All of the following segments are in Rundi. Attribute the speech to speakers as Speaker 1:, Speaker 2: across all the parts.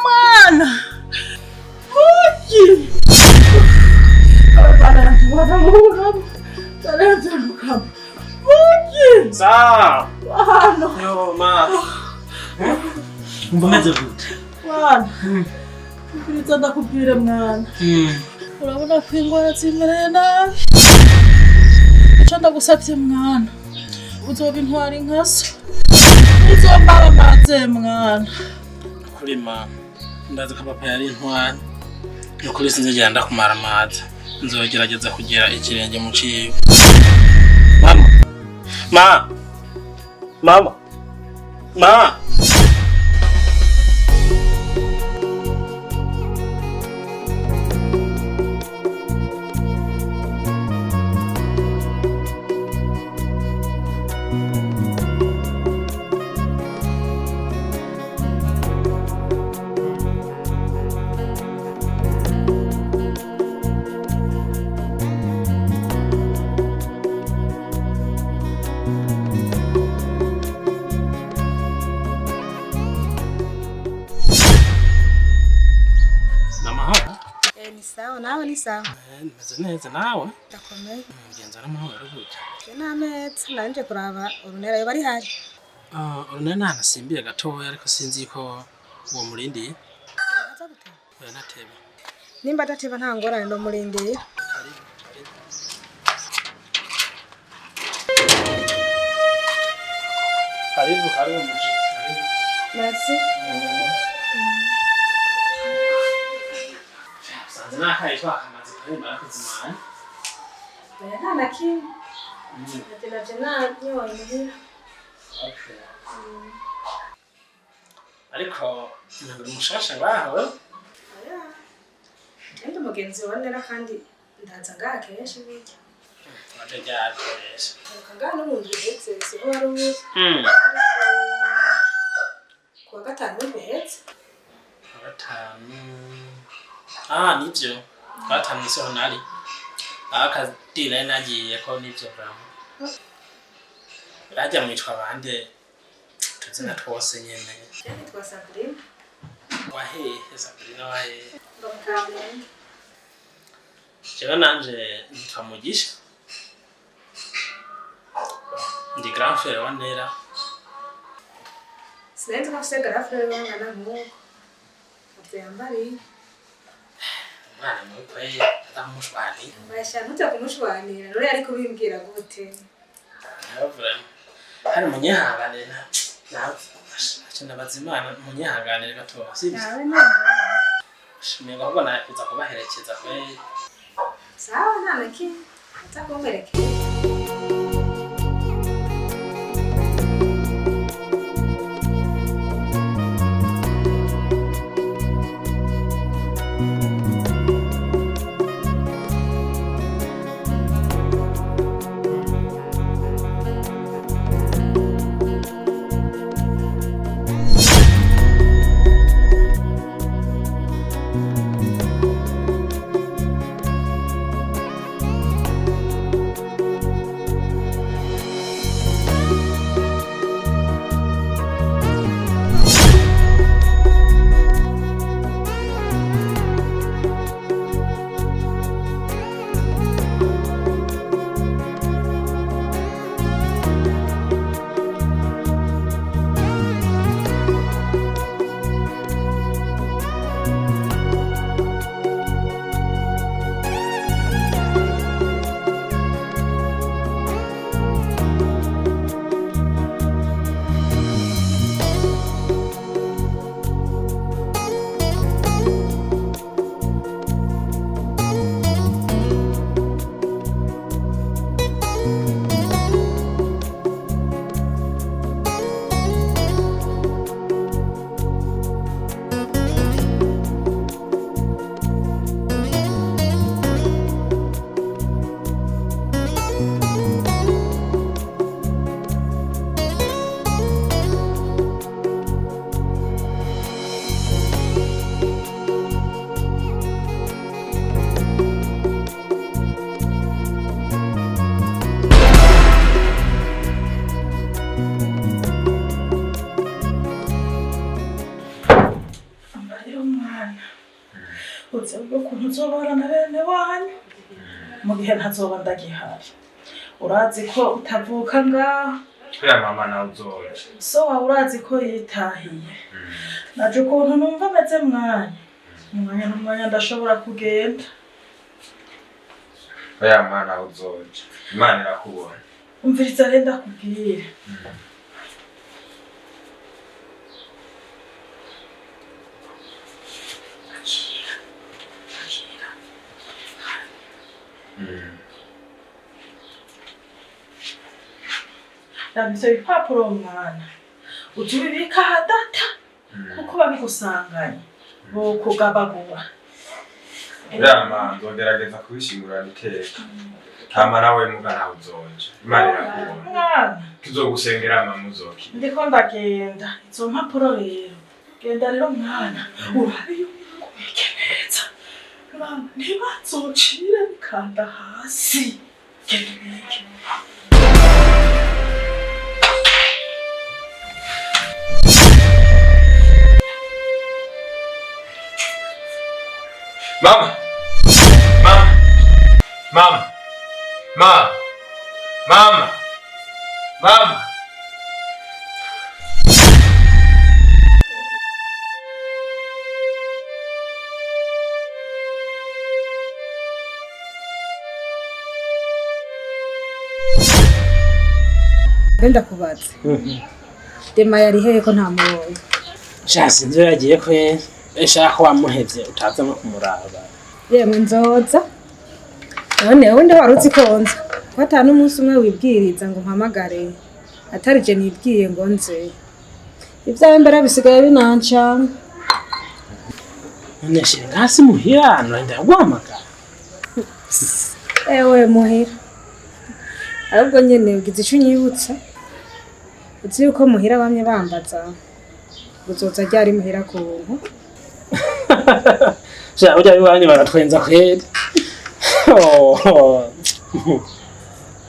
Speaker 1: Mwana Mugi. Mugi.
Speaker 2: Sawa.
Speaker 1: Mwana.
Speaker 2: Yo ma. Umva umeze gute?
Speaker 1: Mwana. Ubwiriza ndakubwire mwana. Urabona ko ingwara zimereye nabi. Ico ndagusavye mwana. Uzoba intwari nka so. Uzombara amaze mwana.
Speaker 2: Kuri ma ndazi ko papa yari intwari. Nukuri sinzigera ndakumara amazi. Nzogerageza kugera ikirenge mu ciwe. Mama. Ma. Mama. Ma. Namahoro.
Speaker 3: Eh, ni sawa nawe ni sawa.
Speaker 2: Meze neza nawe.
Speaker 3: Ndakomeye.
Speaker 2: Mugenzi aramahoro gute?
Speaker 3: Je nametse nanje kuraba urunera yoba ari hari.
Speaker 2: Ah, urunera nanasimbiye gatoya ariko sinzi ko uwo murindiye.
Speaker 3: Aza guteba.
Speaker 2: Oya nateba.
Speaker 3: Nimba adateba nta ngorane no murindiye.
Speaker 2: Karibu, karibu. Karibu, karibu mushitsi. Karibu.
Speaker 3: Merci.
Speaker 2: Sanze nakaye twakamaze kuremba arakuzimana.
Speaker 3: Oya nta na kimwe. Ati naje nanyoye muhira.
Speaker 2: Okay. Ariko ntabwo uri mushasha ngaho.
Speaker 3: Oya. Ndi umugenzi wa Nera kandi ndaza ngaha kenshi burya.
Speaker 2: Waje ryakoresha.
Speaker 3: Reka ngaha no mu ndwi ihetse siho wari uri. Ariko kuwa gatanu w'indwi ihetse.
Speaker 2: Kuwa gatanu. Ah, nivyo. Kuwa gatanu siho nari. Akadiri nari nagiye ko nivyo vraiment. Harya mwitwa bande? Tuzina twose nyene.
Speaker 3: Je nitwa Sabrina.
Speaker 2: Wahehe Sabrina wahehe?
Speaker 3: Mba mu Kamenge.
Speaker 2: Jewe nanje nitwa Mugisha. Ndi grand frère wa Nera.
Speaker 3: Sinari nzi ko afise grand frère bangana nk'uko. Ntavyo yambariye.
Speaker 2: Umwana mubi kweri, atamushwaniye.
Speaker 3: Basha ntujya kumushwanira none yari kubimbwira gute?
Speaker 2: Nawe vraiment. Hari munyihanganire na naca ndabaza Imana munyihanganire gatoya sivyo?
Speaker 3: Nawe nta
Speaker 2: Umenga ahubwo nakuza kubaherekeza kweri.
Speaker 3: Sawa nta na kimwe. Aza kumperekeza.
Speaker 1: Mwana, uzi ukuntu uzobana na bene wanyu mu gihe ntazoba ndagihari. Urazi ko utavuka ngaho.
Speaker 4: Oya mama, nawe uzoja.
Speaker 1: So wawe urazi ko yitahiye. Naje ukuntu numva ameze mwanya, umwanya n'umwanya ndashobora kugenda.
Speaker 4: Oya mama, nawe uzoja. Imana irakubona.
Speaker 1: Umviriza rero ndakubwira. Akira, akira. Raba ivyo bipapuro mwana, uje ubibika ahadata kuko babigusanganye bokugabagura.
Speaker 4: Oya mama, nzogerageza kubishingurana iteka. Hama nawe muga nawe uzoja. Imana irakubona.
Speaker 1: Mwana,
Speaker 4: Tuzogusengera mama, uzokira.
Speaker 1: ndiko ndagenda. Izo mpapuro rero, genda rero mwana, urabe yuko ubike neza mwana, ntibazocire bikanda hasi. Genda ubike.
Speaker 4: Mama! Mama! Mama! Mama! Mama! Mama!
Speaker 3: Mbe ndakubaza, Dema yari hehe ko ntamubonye?
Speaker 2: Sha, sinzi iyo yagiye kwe. Shaka ko wamuhevye utaza no kumuraba.
Speaker 3: Yemwe, nzoza. None wundi wari uzi ko nza, ko ata n'umunsi umwe wibwiriza ngo mpamagare, atari je nibwiye ngo nze? Ibyawe mbere bisigaye binancanga.
Speaker 2: None shira hasi muhira, nurenda guhamagara.
Speaker 3: Ewe muhira, ahubwo nyene ugize ico unyibutsa. Uzi yuko muhira bamye bambaza ngo uzoza ryari muhira kuntu?
Speaker 2: Sha, burya iwanyu baratwenza kweli. Oh.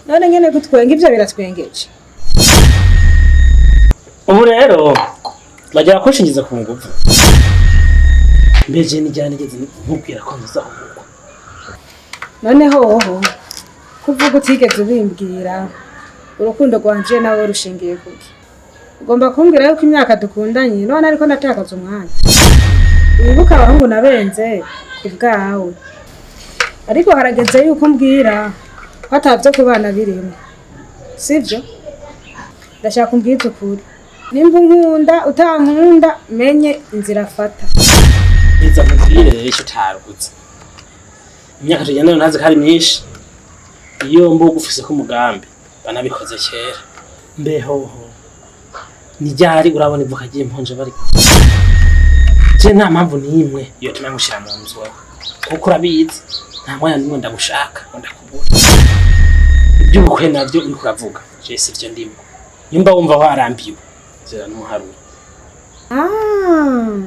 Speaker 3: None nyene gutwenga ivyo biratwengeje?
Speaker 2: Ubu rero bagera kunshingiza ku nguvu. Mbeje nijyana nigeze nkubwira ko nza kugukwa?
Speaker 3: None hoho kuvuga utigeze ubimbwira, urukundo rwanje nawe rushingiye kuki? Ugomba kumbwira yuko imyaka dukundanye none ariko ndatakaza umwanya? Wibuka abahungu nabenze ku bwawe? Ariko harageze yuko umbwira ko atavyo kubana birimo, sivyo? Ndashaka umbwize ukuri, nimba unkunda utankunda, menye inzira afata.
Speaker 2: Niza nkubwire rero icyo utaruzi. Imyaka tugendana ntazi ko ari myinshi. Iyo mba ugufise ko umugambi, banabikoze kera. Mbehoho ni ryari urabona ivuka ry'imponje bari? Je nta mpamvu n'imwe yotuma ngushira mu nzu wewe, kuko urabizi nta mwanya n'umwe ndagushaka ngo ndakubura. Iby'ubukwe navyo uriko uravuga, je sivyo ndimo. Nyumba wumva warambiwe, zira n'umuharuro.
Speaker 3: Ah.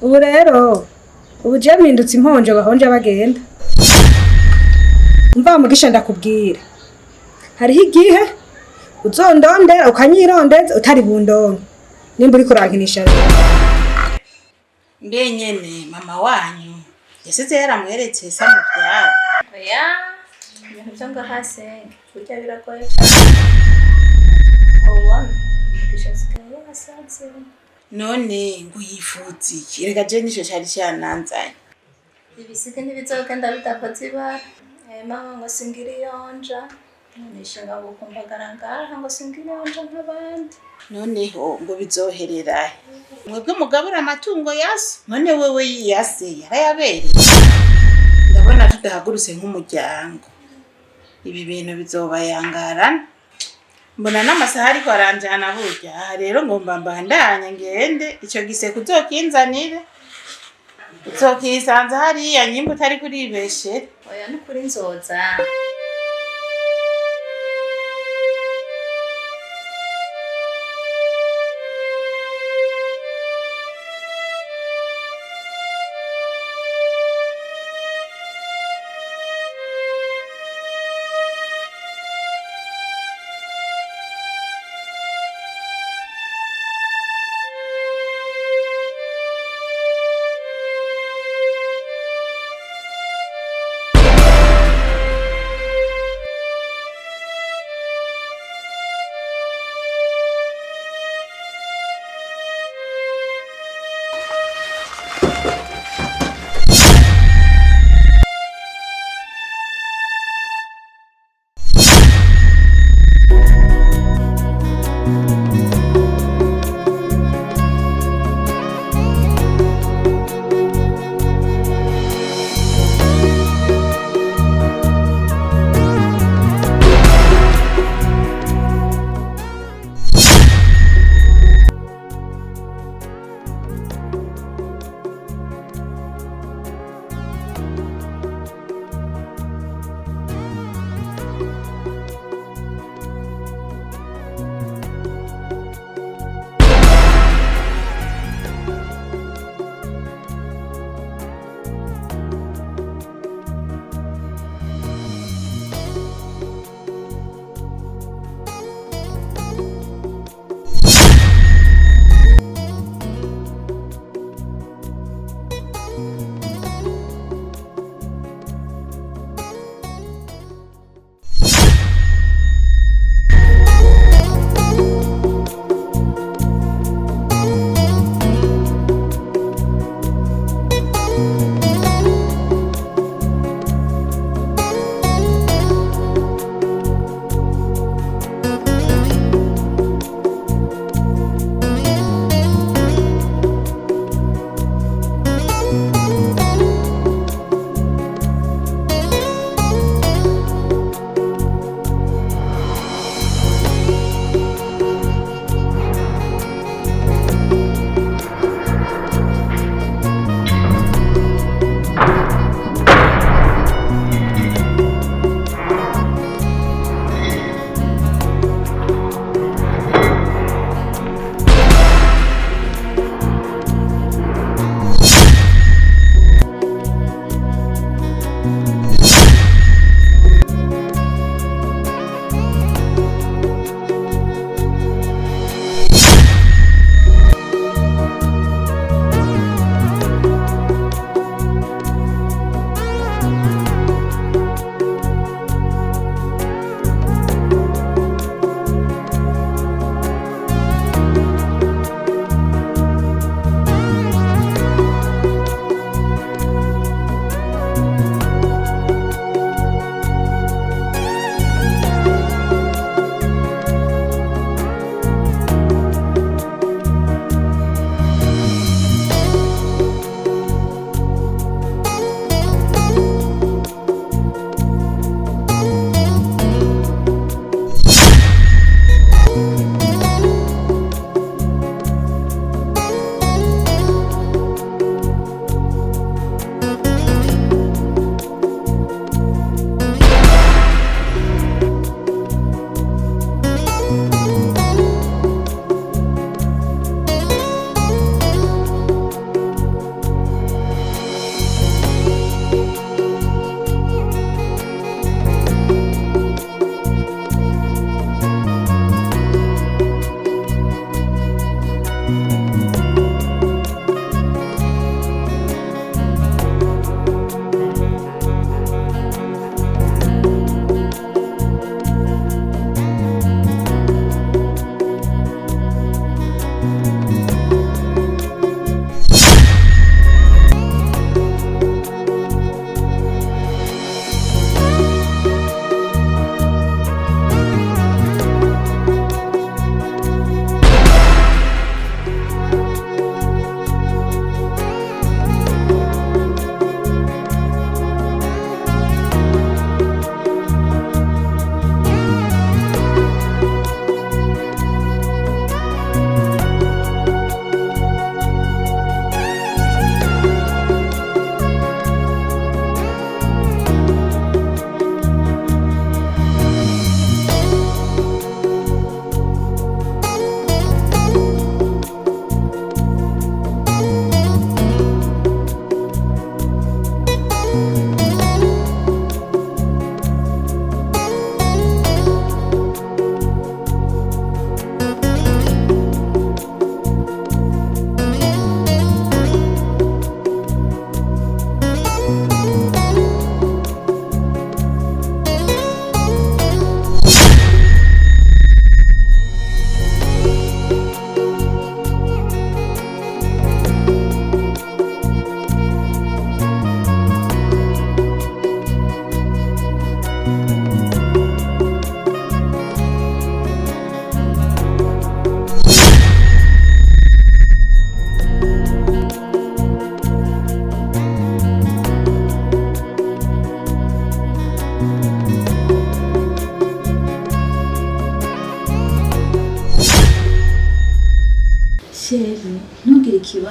Speaker 3: Ubu rero ubu je mpindutse imponjo bahonje bagenda. Umva Mugisha, ndakubwira, hariho igihe uzondondera ukanyirondeza utari bundonke, nimba uriko urankinisha rero.
Speaker 5: Mbe nyene mama wanyu yasize yaramweretse se amubyara?
Speaker 6: Oya, ibintu byo ngaha senge burya biragoye cyane. Ubona Mugisha asigaye yasaze.
Speaker 5: None ngo yifuza iki? Reka je nico cari cananzanye.
Speaker 6: Ibisige ntibizogenda bidakoze ibara. Mama ngo singira iyonja, nishinga gukumbagara ngaha ngo singira iyonja nk'abandi.
Speaker 5: Noneho ngo bizoherera he? Mwebwe mugabura amatungo yaso, none wewe yiyase yarayabereye? Ndabona tudahagurutse nk'umuryango, ibi bintu bizobayangarana. Mbona n'amasaha ariko aranjana burya. Aha rero ngomba mbandanye ngende, ico giseko uzokinzanire, uzokisanza hariya nyimba utari kuribeshere.
Speaker 6: Oya, nukuri nzoza.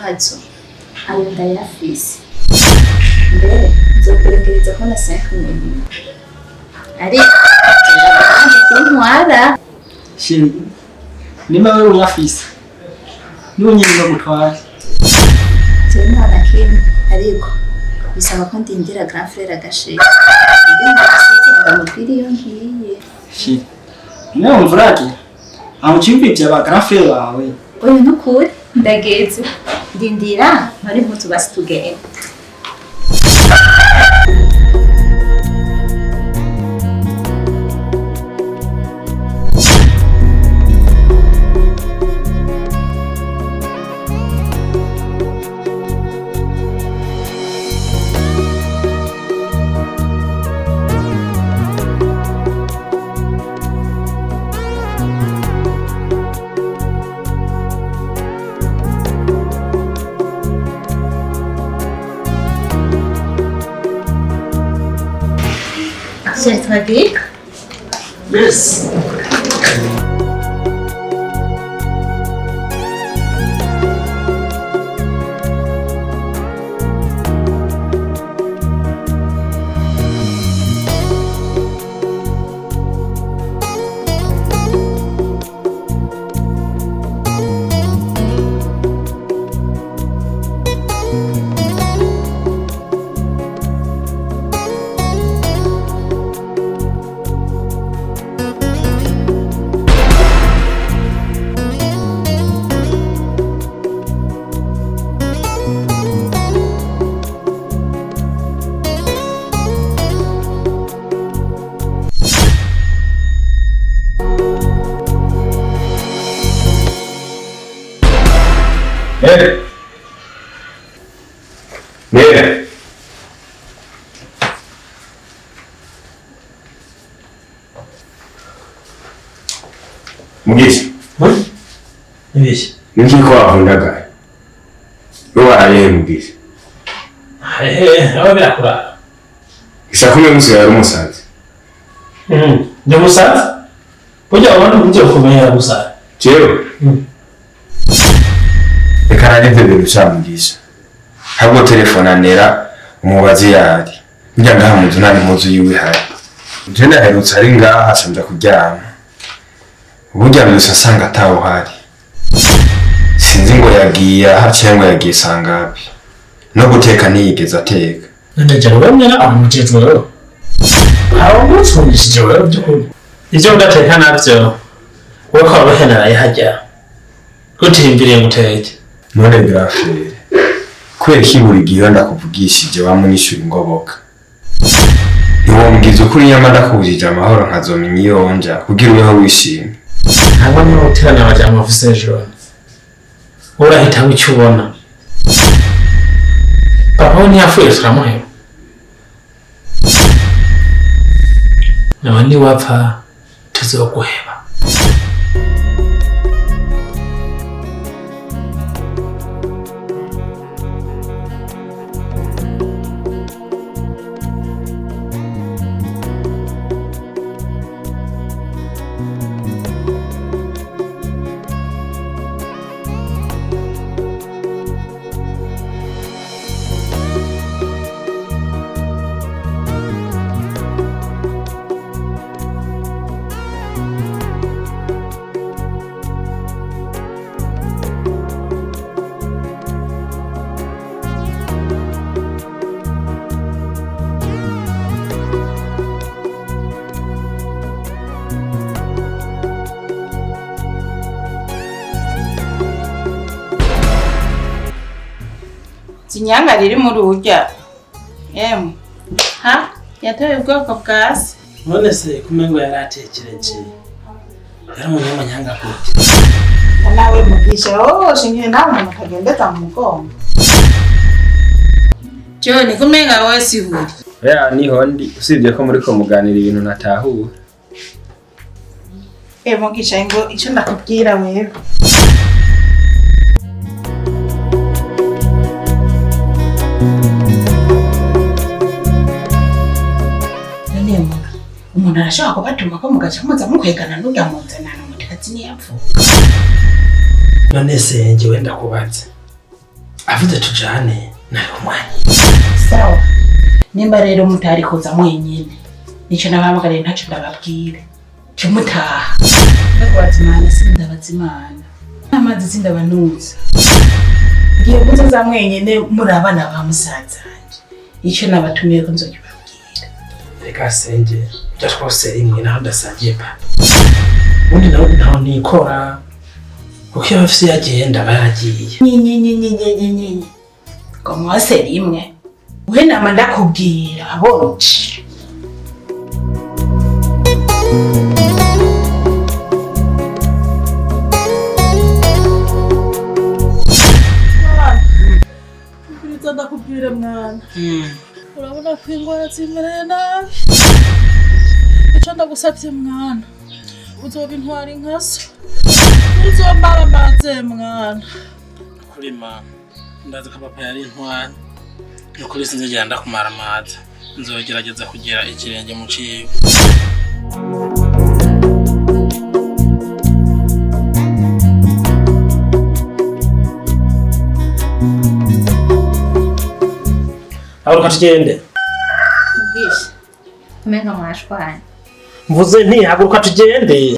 Speaker 6: kibazo ayo ndayafise mbere nzokurekereza ko na 5 million ariko kuntwara
Speaker 7: Chérie, nimba wewe uyafise niwe nyene bagutware.
Speaker 6: Jewe nta na kimwe ariko bisaba ko ndindira grand frère agashika kugira ngo asike ndamubwire iyo ngiye.
Speaker 7: Chérie, nawe wumva uragira aho uciyumvira aba grand frère bawe.
Speaker 6: Oya nukuri ndageze ndindira ntore impuzu basi tugende. Chérie, twagiye?
Speaker 2: Yes.
Speaker 4: Nere. Nere. Mugisha.
Speaker 2: Nibiki?
Speaker 4: Niki ko wavundagaye? Wowe waraye Mugisha.
Speaker 2: Aho birakuraba.
Speaker 4: Isa kumwe musigaye ari umusazi.
Speaker 2: Ndi umusazi? Burya ubona uburyo bukomeye gusa.
Speaker 4: Jewe? Reka nanjye ibyo bintu sha Mugisha. Ahubwo telefone anera umubaze yari. Burya ngaha mu nzu nta n'impuzu yiwe ihari. Je naherutse ari ngaha nja kuryama. Burya mbyutse nsanga atawuhari. Sinzi ngo yagiye aha cyangwa yagiye sangapi. No guteka ntiyigeze ateka.
Speaker 2: None jya wemera amujejwe rero. Aho umucungishije wewe by'ukuri. Ivyo udateka navyo wowe ko wabiheneraye hajya. Gutimbiriye guteke.
Speaker 4: None grafere. Kubera iki buri gihe iyo ndakuvugishije wamunyishura ingoboka? Ntiwombwiza ukuri nyama ndakubujije amahoro nkazomenya iyo nja kugira ubeho wishimye.
Speaker 2: Ntabwo niba uterana abajambo ufise ejo. Urahitamo icyo ubona. Papa we ntiyapfuye turamuheba. Nawe niwapfa tuzoguheba.
Speaker 5: Inyanga riri muri urya emwe ha yatoye ubwoko bwa se.
Speaker 2: None se kumengo yaratekereje yari umuntu w'amanyanga gute?
Speaker 5: Nawe Mugisha wowe shingiye nawe umuntu akagendeza mu mugongo. John kumenga wowe sihuri.
Speaker 4: Ya niho ndi usibye ko muri ko muganira ibintu natahuwe.
Speaker 5: Mugisha ngo icyo ndakubwira wewe. Umuntu arashobora kubatuma ko mugaca muza mukwegana n'urya muzanana mutakazi ntiyapfuka.
Speaker 2: None se njyewe ndakubatse. Avuze tujane nari umwanya.
Speaker 5: Sawa, nimba rero mutari kuza mwenyine, nico nabahamagariye ntaco ndababwira, cumutaha ndakubazimana, sindabazimana amazi, sindabanuza. Ngiye kuzoza mwenyine muri abana ba musazanje, ico nabatumiye ko nzokibabwira.
Speaker 2: Reka senge ibyo twose rimwe naho ndasangiye papa. Ubundi nawe ntaho nikora kuko iyo afise yagenda aba yaragiye.
Speaker 5: Nyenyenyenyenyenyenye ngo mwose rimwe, we nama ndakubwira bonje.
Speaker 1: Ubwiriza ndakubwire mwana, urabona ko ingwara zimereye nabi. Ico ndagusavye mwana, uzoba intwari nka so, uzombara amaze mwana.
Speaker 2: Kuri mama ndazi ko papa yari intwari, nukuri sinzigera ndakumara amazi, nzogerageza kugira ikirenge mu ciwe. Haguruka tugende.
Speaker 6: Ubwishe umenga mwashwanye.
Speaker 2: Mvuze nti haguruka tugende.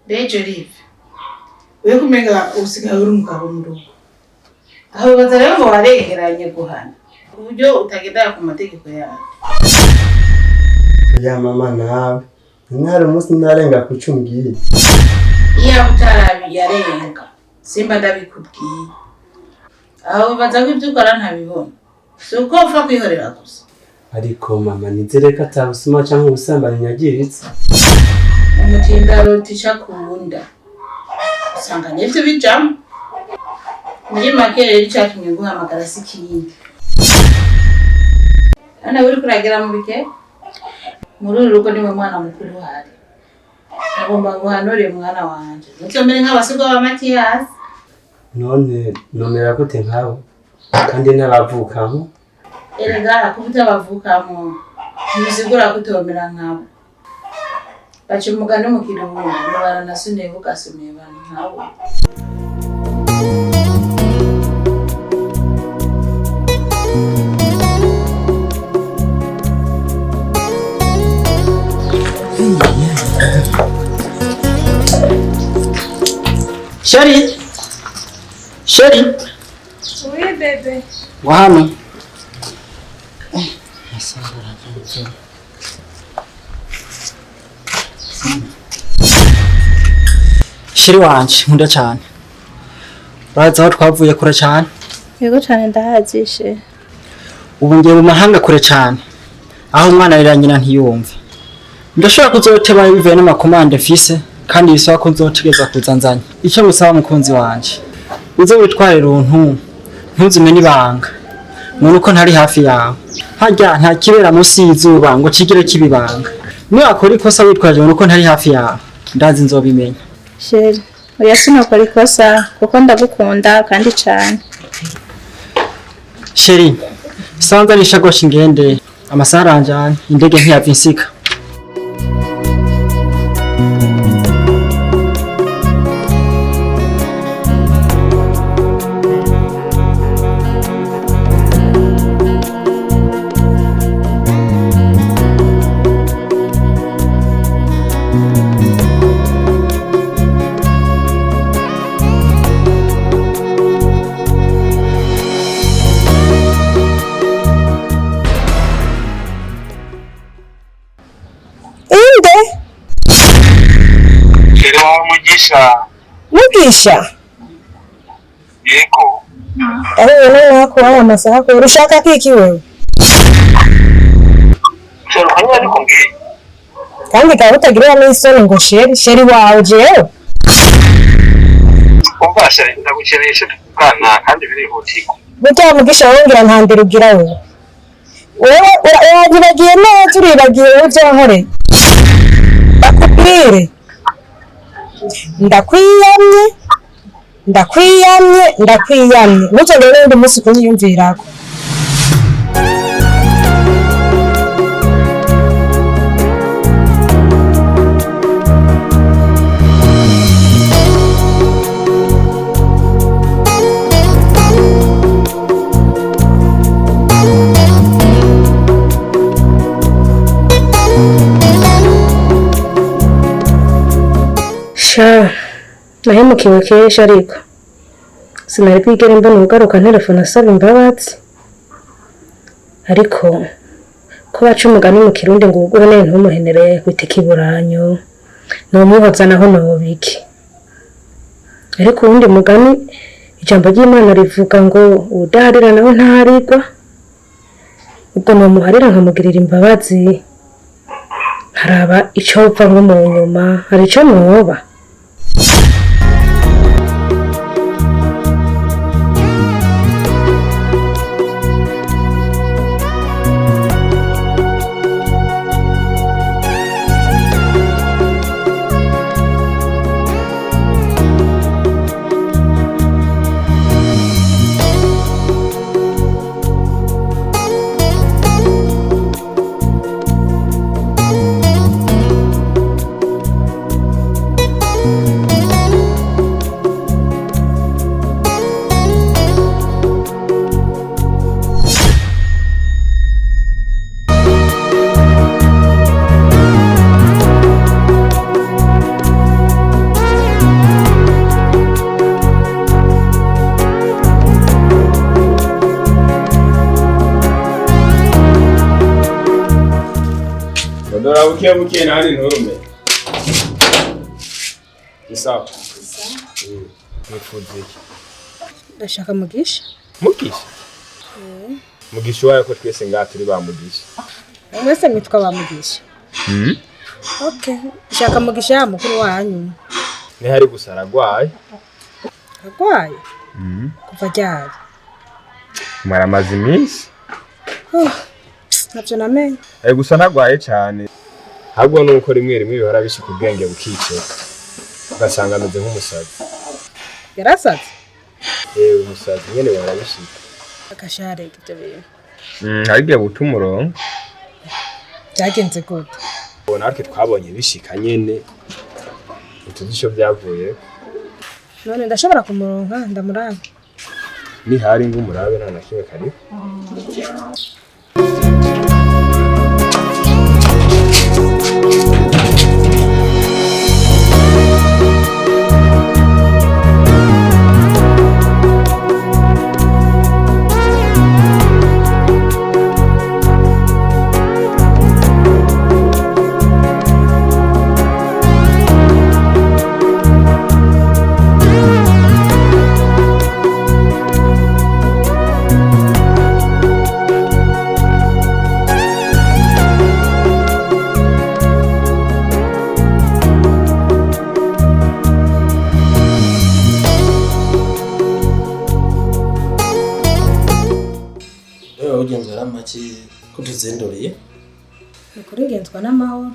Speaker 5: Bejo Live, wewe kumenga usigaye uri umugabo mu rugo, aho baza rero ngo waregeranye guhana ku buryo utagendera ku mategeko yawe.
Speaker 8: Ya mama nawe ntari umunsi narenga ku cyo umbwiye.
Speaker 5: Iyo utarabiyarenga simba ndabikubwiye. Aho baza ko ibyo ukora ntabibona, si uko upfa kwihorera gusa.
Speaker 8: Ariko mama nizere ko atabusuma cyangwa ubusambanyi nyagiritse.
Speaker 5: Umutindaro utica kunda usanga nivyo bijamo. Muri make rero icatumye guhamagara si ikindi, none uriko uragera mu bike muri uru rugo, niwe mwana mukuru uhari. Agomba guhanure mwana wanje, muzomere nk'abasigwa ba Matiyasi.
Speaker 8: None nomera gute nkabo kandi n'abavukamo?
Speaker 5: Erega kuba utabavukamo ntibisigura ko utomera nkabo. Baca umugani mu kirundi ngo baranasuniye bugasumiye abantu nkabo.
Speaker 7: Chérie, chérie.
Speaker 3: Oui bébé.
Speaker 7: Wa hano. Chérie wanje nkunda cyane, urazi aho twavuye kure cyane.
Speaker 6: Yego cyane, ndahazishe.
Speaker 7: Ubu ngiye mu mahanga kure cyane, aho umwana arira nyina ntiyumve. Ndashobora kuzoteba bivuye n'amakomande mfise, kandi bisaba ko nzotegeza kuza nzanye. Icyo gusaba mukunzi wanje, uze witware runtu, ntuzume n'ibanga. None uko ntari hafi yawe, harya nta kibera munsi y'izuba ngo kigire kibibanga. Niwakora ikosa witwaje ngo uko ntari hafi yawe, ndazi nzobimenya.
Speaker 6: Chéri, oya sinokora ikosa kuko ndagukunda kandi cane.
Speaker 7: Chéri, sanza nishagoshi ngende, amasaha aranjanye, indege ntiyava insika.
Speaker 3: Inde?
Speaker 9: Chéri wawe Mugisha.
Speaker 3: Mugisha?
Speaker 9: Yego.
Speaker 3: Ariwe none hakubaye amasaha kubera ushaka kiki wewe?
Speaker 9: Chéri ukanywa ariko mbwiye.
Speaker 3: Kandi kaba utagira n'isoni ngo chéri, chéri wawe jewe?
Speaker 9: Umva chéri, ndagukeneye icyo tuvugana kandi birihutirwa.
Speaker 3: Burya Mugisha wowe ngira nta ndero ugira wewe. Wewe uragiye neza, uribagiye wowe ibyo wankoreye. Bakubwire. Ndakwiyamye, ndakwiyamye, ndakwiyamye. Ntuzongere n'undi munsi kunyiyumvirako.
Speaker 10: Sha, nahemukiwe kenshi ariko sinari bwigere mbona ugaruka nterefone asaba imbabazi. Ariko ko baca umugani mu Kirundi ngo uwuguheneye ntumuhenere kwita ikiburanyo, nomuhoza naho nobiki. Ariko uwundi mugani ijambo ry'Imana rivuga ngo uwudaharira nawe ntaharirwa. Ubwo nomuharira nkamugirira imbabazi, nkaraba ico wopfa nko mu nyuma, hari ico mwoba.
Speaker 4: Dora buke buke nani nturume. Ni sawa. Nifuza iki?
Speaker 3: Ndashaka Mugisha.
Speaker 4: Mugisha? Mugisha wayo ko twese ngaha turi ba Mugisha.
Speaker 3: Mwese mwitwa ba Mugisha. Okay, ndashaka Mugisha ya mukuru wanyu.
Speaker 4: Ntihari gusa aragwaye.
Speaker 3: Aragwaye? Kuva ryari?
Speaker 4: Maramaze iminsi.
Speaker 3: Ntavyo namenye.
Speaker 4: Gusa ntagwaye cyane. Ahubwo nuko rimwe rimwe bihora bishika ubwenge bukiceka. Ugasanga ameze nk'umusazi.
Speaker 3: Yarasaze?
Speaker 4: Yewe umusazi nyene bahora bishika.
Speaker 3: Akashareka ivyo bintu.
Speaker 4: Hari igihe buta umurongo.
Speaker 3: Byagenze gute?
Speaker 4: Natwe twabonye bishika nyene. Ntituzi ico vyavuye.
Speaker 3: None ndashobora kumuronka ndamurabe.
Speaker 4: Nihari ngo umurabe nta na kimwe kariho.
Speaker 2: Urakomeye?
Speaker 3: Ni ukuri ngenzwa n'amahoro.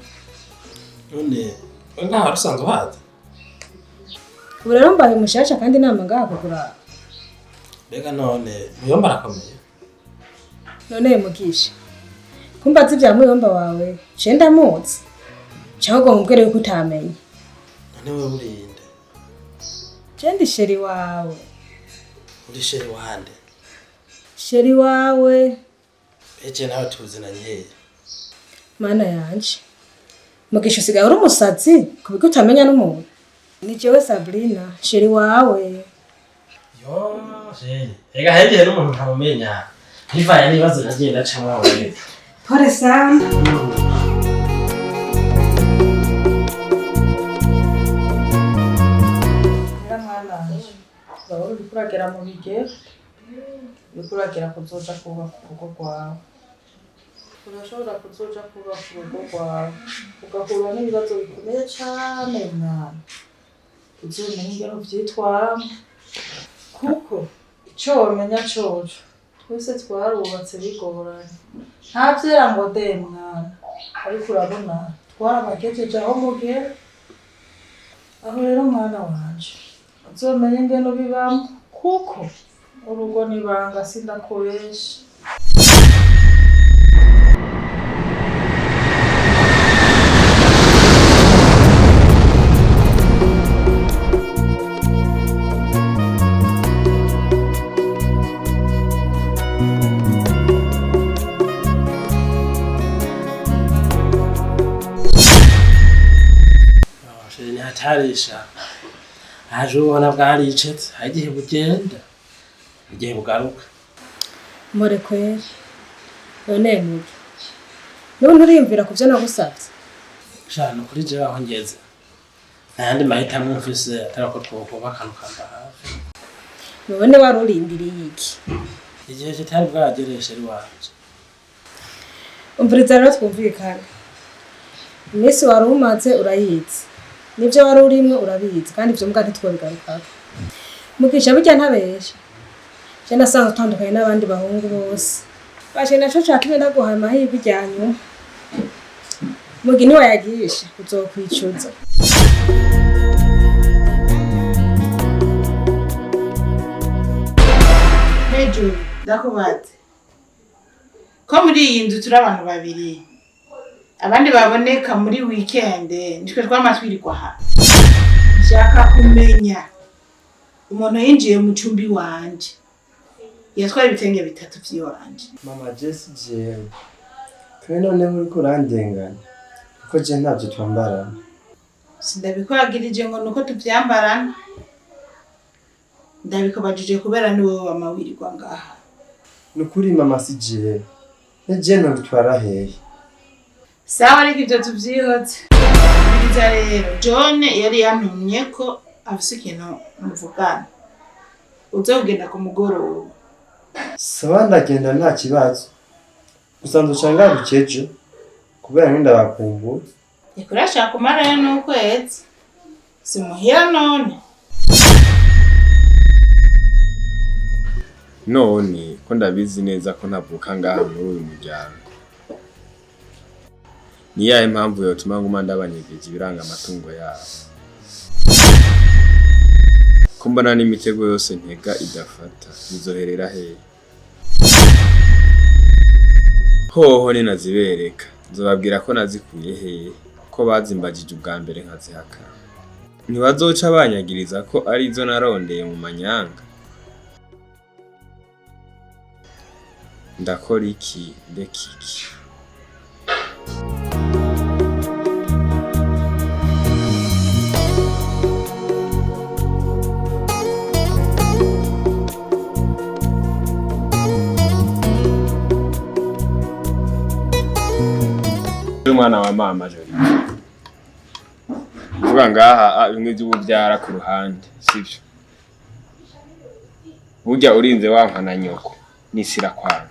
Speaker 2: None we ngaha wari usanzwe uhazi?
Speaker 3: Ubu rero mbaye mushasha kandi inama ngaha kugura.
Speaker 2: Mbega none Muyomba arakomeye?
Speaker 3: None Mugisha, kumbaza ibya Muyomba wawe, je ndamuzi. Cyangwa ngo nkubwire yuko utamenye.
Speaker 2: None wewe urinde?
Speaker 3: Je ndi chéri wawe.
Speaker 2: Uri chéri wande?
Speaker 3: Chéri wawe.
Speaker 2: Eje nawe tuzinanye hehe?
Speaker 3: Mana yanje. Mugisha usigaye uri umusazi ku buryo utamenya n'umuntu. Ni jewe Sabrina, chéri wawe.
Speaker 2: Yo, chéri. Ega hehe n'umuntu ntamumenya. Ntivaye n'ibibazo nagiye ndacamwo wewe.
Speaker 3: Pole sana.
Speaker 1: Rero mwana wanje, urabona uriko uragera mu bigero, uriko uragera kuzoja kubaka urugo rwawe. Urashobora kuzoja kubaka urugo rwawe, ugahura n'ibibazo bikomeye cane mwana. Uzomenye ingene uvyitwaramwo, kuko ico womenya coco, twese twarubatse bigoranye. Nta vyera ngo de mwana, ariko urabona twarabagejeje aho mugera. Aho rero mwana wanje, uzomenye ingene ubibamwo, kuko urugo n'ibanga sindakubesha.
Speaker 2: Chéri ntihatarisha. Aje ubona bwaricetse, hari igihe bugenda, igihe bugaruka.
Speaker 3: Mpore kweri. None Mugi, nubu nturiyumvira ku vyo nagusavye?
Speaker 2: Sha nukuri jewe aho ngeze, nta yandi mahitamwo mfise atari ko twokubaka ukamba hafi.
Speaker 3: None wari urindiriye iki?
Speaker 2: Igihe kitari bwagere chéri wanje.
Speaker 3: Umviriza rero twumvikane. Iminsi wari umaze urayizi. Nivyo wari urimwo urabizi kandi ivyo mbwa ntitwobigarukako. Mugisha burya ntabesha. Je nasanzwe utandukanye n'abandi bahungu bose. Bashe naco catumye ndaguha amahirwe irya nyuma. Mugi niwayagisha uzokwicuza.
Speaker 5: Hejuru ndakubaze ko muri iyi nzu turi abantu babiri, abandi baboneka muri weekend, nitwe twama twirirwa aha. Nshaka kumenya umuntu yinjiye mu cumbi wanje yatwaye ibitenge bitatu vy'iwanje.
Speaker 8: Mama Jesse jewe kandi noneho uriko urandenganya kuko je ntavyo twambarana.
Speaker 5: Sindabikwagirije ngo nuko tuvyambarana, ndabikubajije kubera ni wowe wama wirirwa ngaha.
Speaker 8: Nukuri mama si jewe, ne je nobitwara hehe?
Speaker 5: Sawa, ariko ivyo tuvyihotse. Biriza rero, John yari yantumye ko afise ikintu muvugana. Uze kugenda ku mugoroba.
Speaker 8: Sawa ndagenda nta kibazo, gusa nzoca ngaruka ejo kubera ntindabakumbura.
Speaker 5: Reka urashaka kumarayo n'ukwezi, si muhira none.
Speaker 4: None ko ndabizi neza ko ntavuka ngaha muri uyu muryango, ni yahe mpamvu yotuma nguma ndabanyegeje ibiranga amatungo yabo? Ko mbona n'imitego yose ntega idafata, bizoherera hehe? Hoho ninazibereka, nzobabwira ko nazikuye hehe, ko bazimbagije ubwa mbere nkazihakana. Ntibazoca banyagiriza ko arizo narondeye mu manyanga? Ndakora iki ndeka iki? Umwana wa mama Jolie, vuga ngaha bimwe by'ububyara ku ruhande, sivyo? Burya urinze wanka na nyoko n'isi irakwana.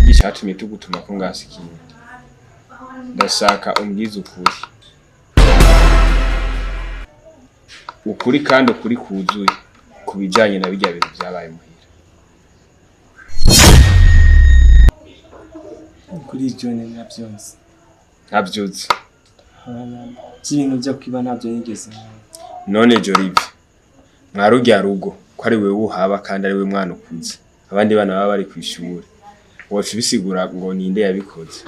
Speaker 4: Icatumye tugutuma ko ngasi ikindi, ndashaka umbwize ukuri, ukuri kandi ukuri kuzuye ku bijanye na birya bintu vyabaye muhira.
Speaker 8: Nukuri John ntabyo nzi.
Speaker 4: Ntavyuzi?
Speaker 8: Ibintu byo kwiba ntabyo nigeze nkora.
Speaker 4: None Jorive, mwarurya rugo ko ari wewe uhaba kandi ari we mwana ukuze, abandi bana baba bari kw'ishure, woca ubisigura ngo ninde yabikoze?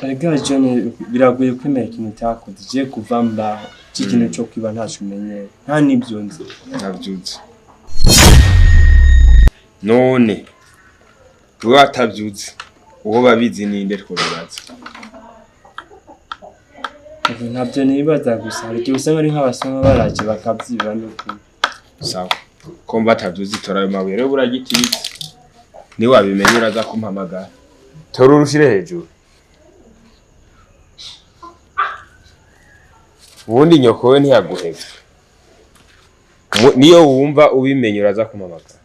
Speaker 8: Erega John, biragoye kwemera ikintu utakoze. Je kuva mbaho ikintu cyo kwiba ntacyo umenyera, nta n'ibyo nzi.
Speaker 4: Ntavyuzi? None wewe atavyuzi, uwo babizi ninde twobibaza?
Speaker 8: Ubu ntabyo nibaza, gusa hari igihe usanga ari nk'abasoma baraje bakabyiba n'ukuri.
Speaker 4: Sawa, ko mba atavyuzi, tora ayo mabuye rero buragititse, niwabimenya uraza kumpamagara. Tora urushire hejuru. Ubundi nyoko we ntiyaguhevye. Niyo wumva ubimenye uraza kumpamagara.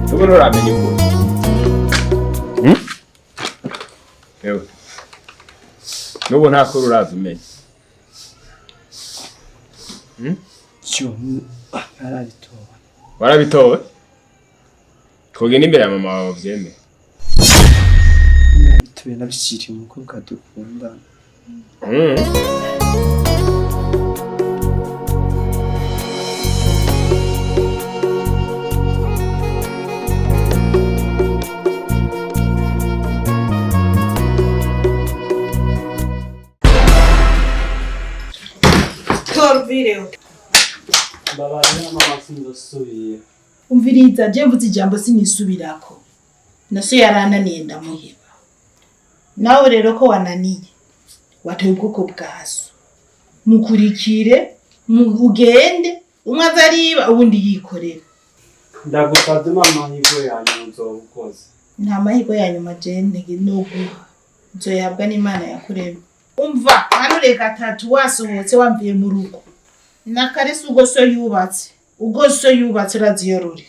Speaker 4: Nubu nturamenya ukuri. Ewe. Nubu nta kuri uraza umenya.
Speaker 8: John, narabitowe.
Speaker 4: Warabitowe? Twogenda imbere ya mama wawe uvyemere.
Speaker 8: Narabitowe, nabishiriye umukobwa dukundana.
Speaker 5: Torvireho.
Speaker 8: Mbabarira mama, sinzosubira.
Speaker 5: Umviriza, je mvuze ijambo sinisubirako. Naso yarananiye ndamuheba. Nawe rero ko wananiye, watoye ubwoko bwaso. Mukurikire, ugende, umwe azariba ubundi yikorera.
Speaker 8: Ndagusavye mama, amahirwe yanyu uzoba ukoze.
Speaker 5: Nta mahirwe ya nyuma je ntege no guha. Nzoyahabwa n'Imana yakuremye. Umva, hanure gatatu wasohotse wamviye mu rugo. Nakarese ubwo so yubatse. Ubwo so yubatse uraziyorore.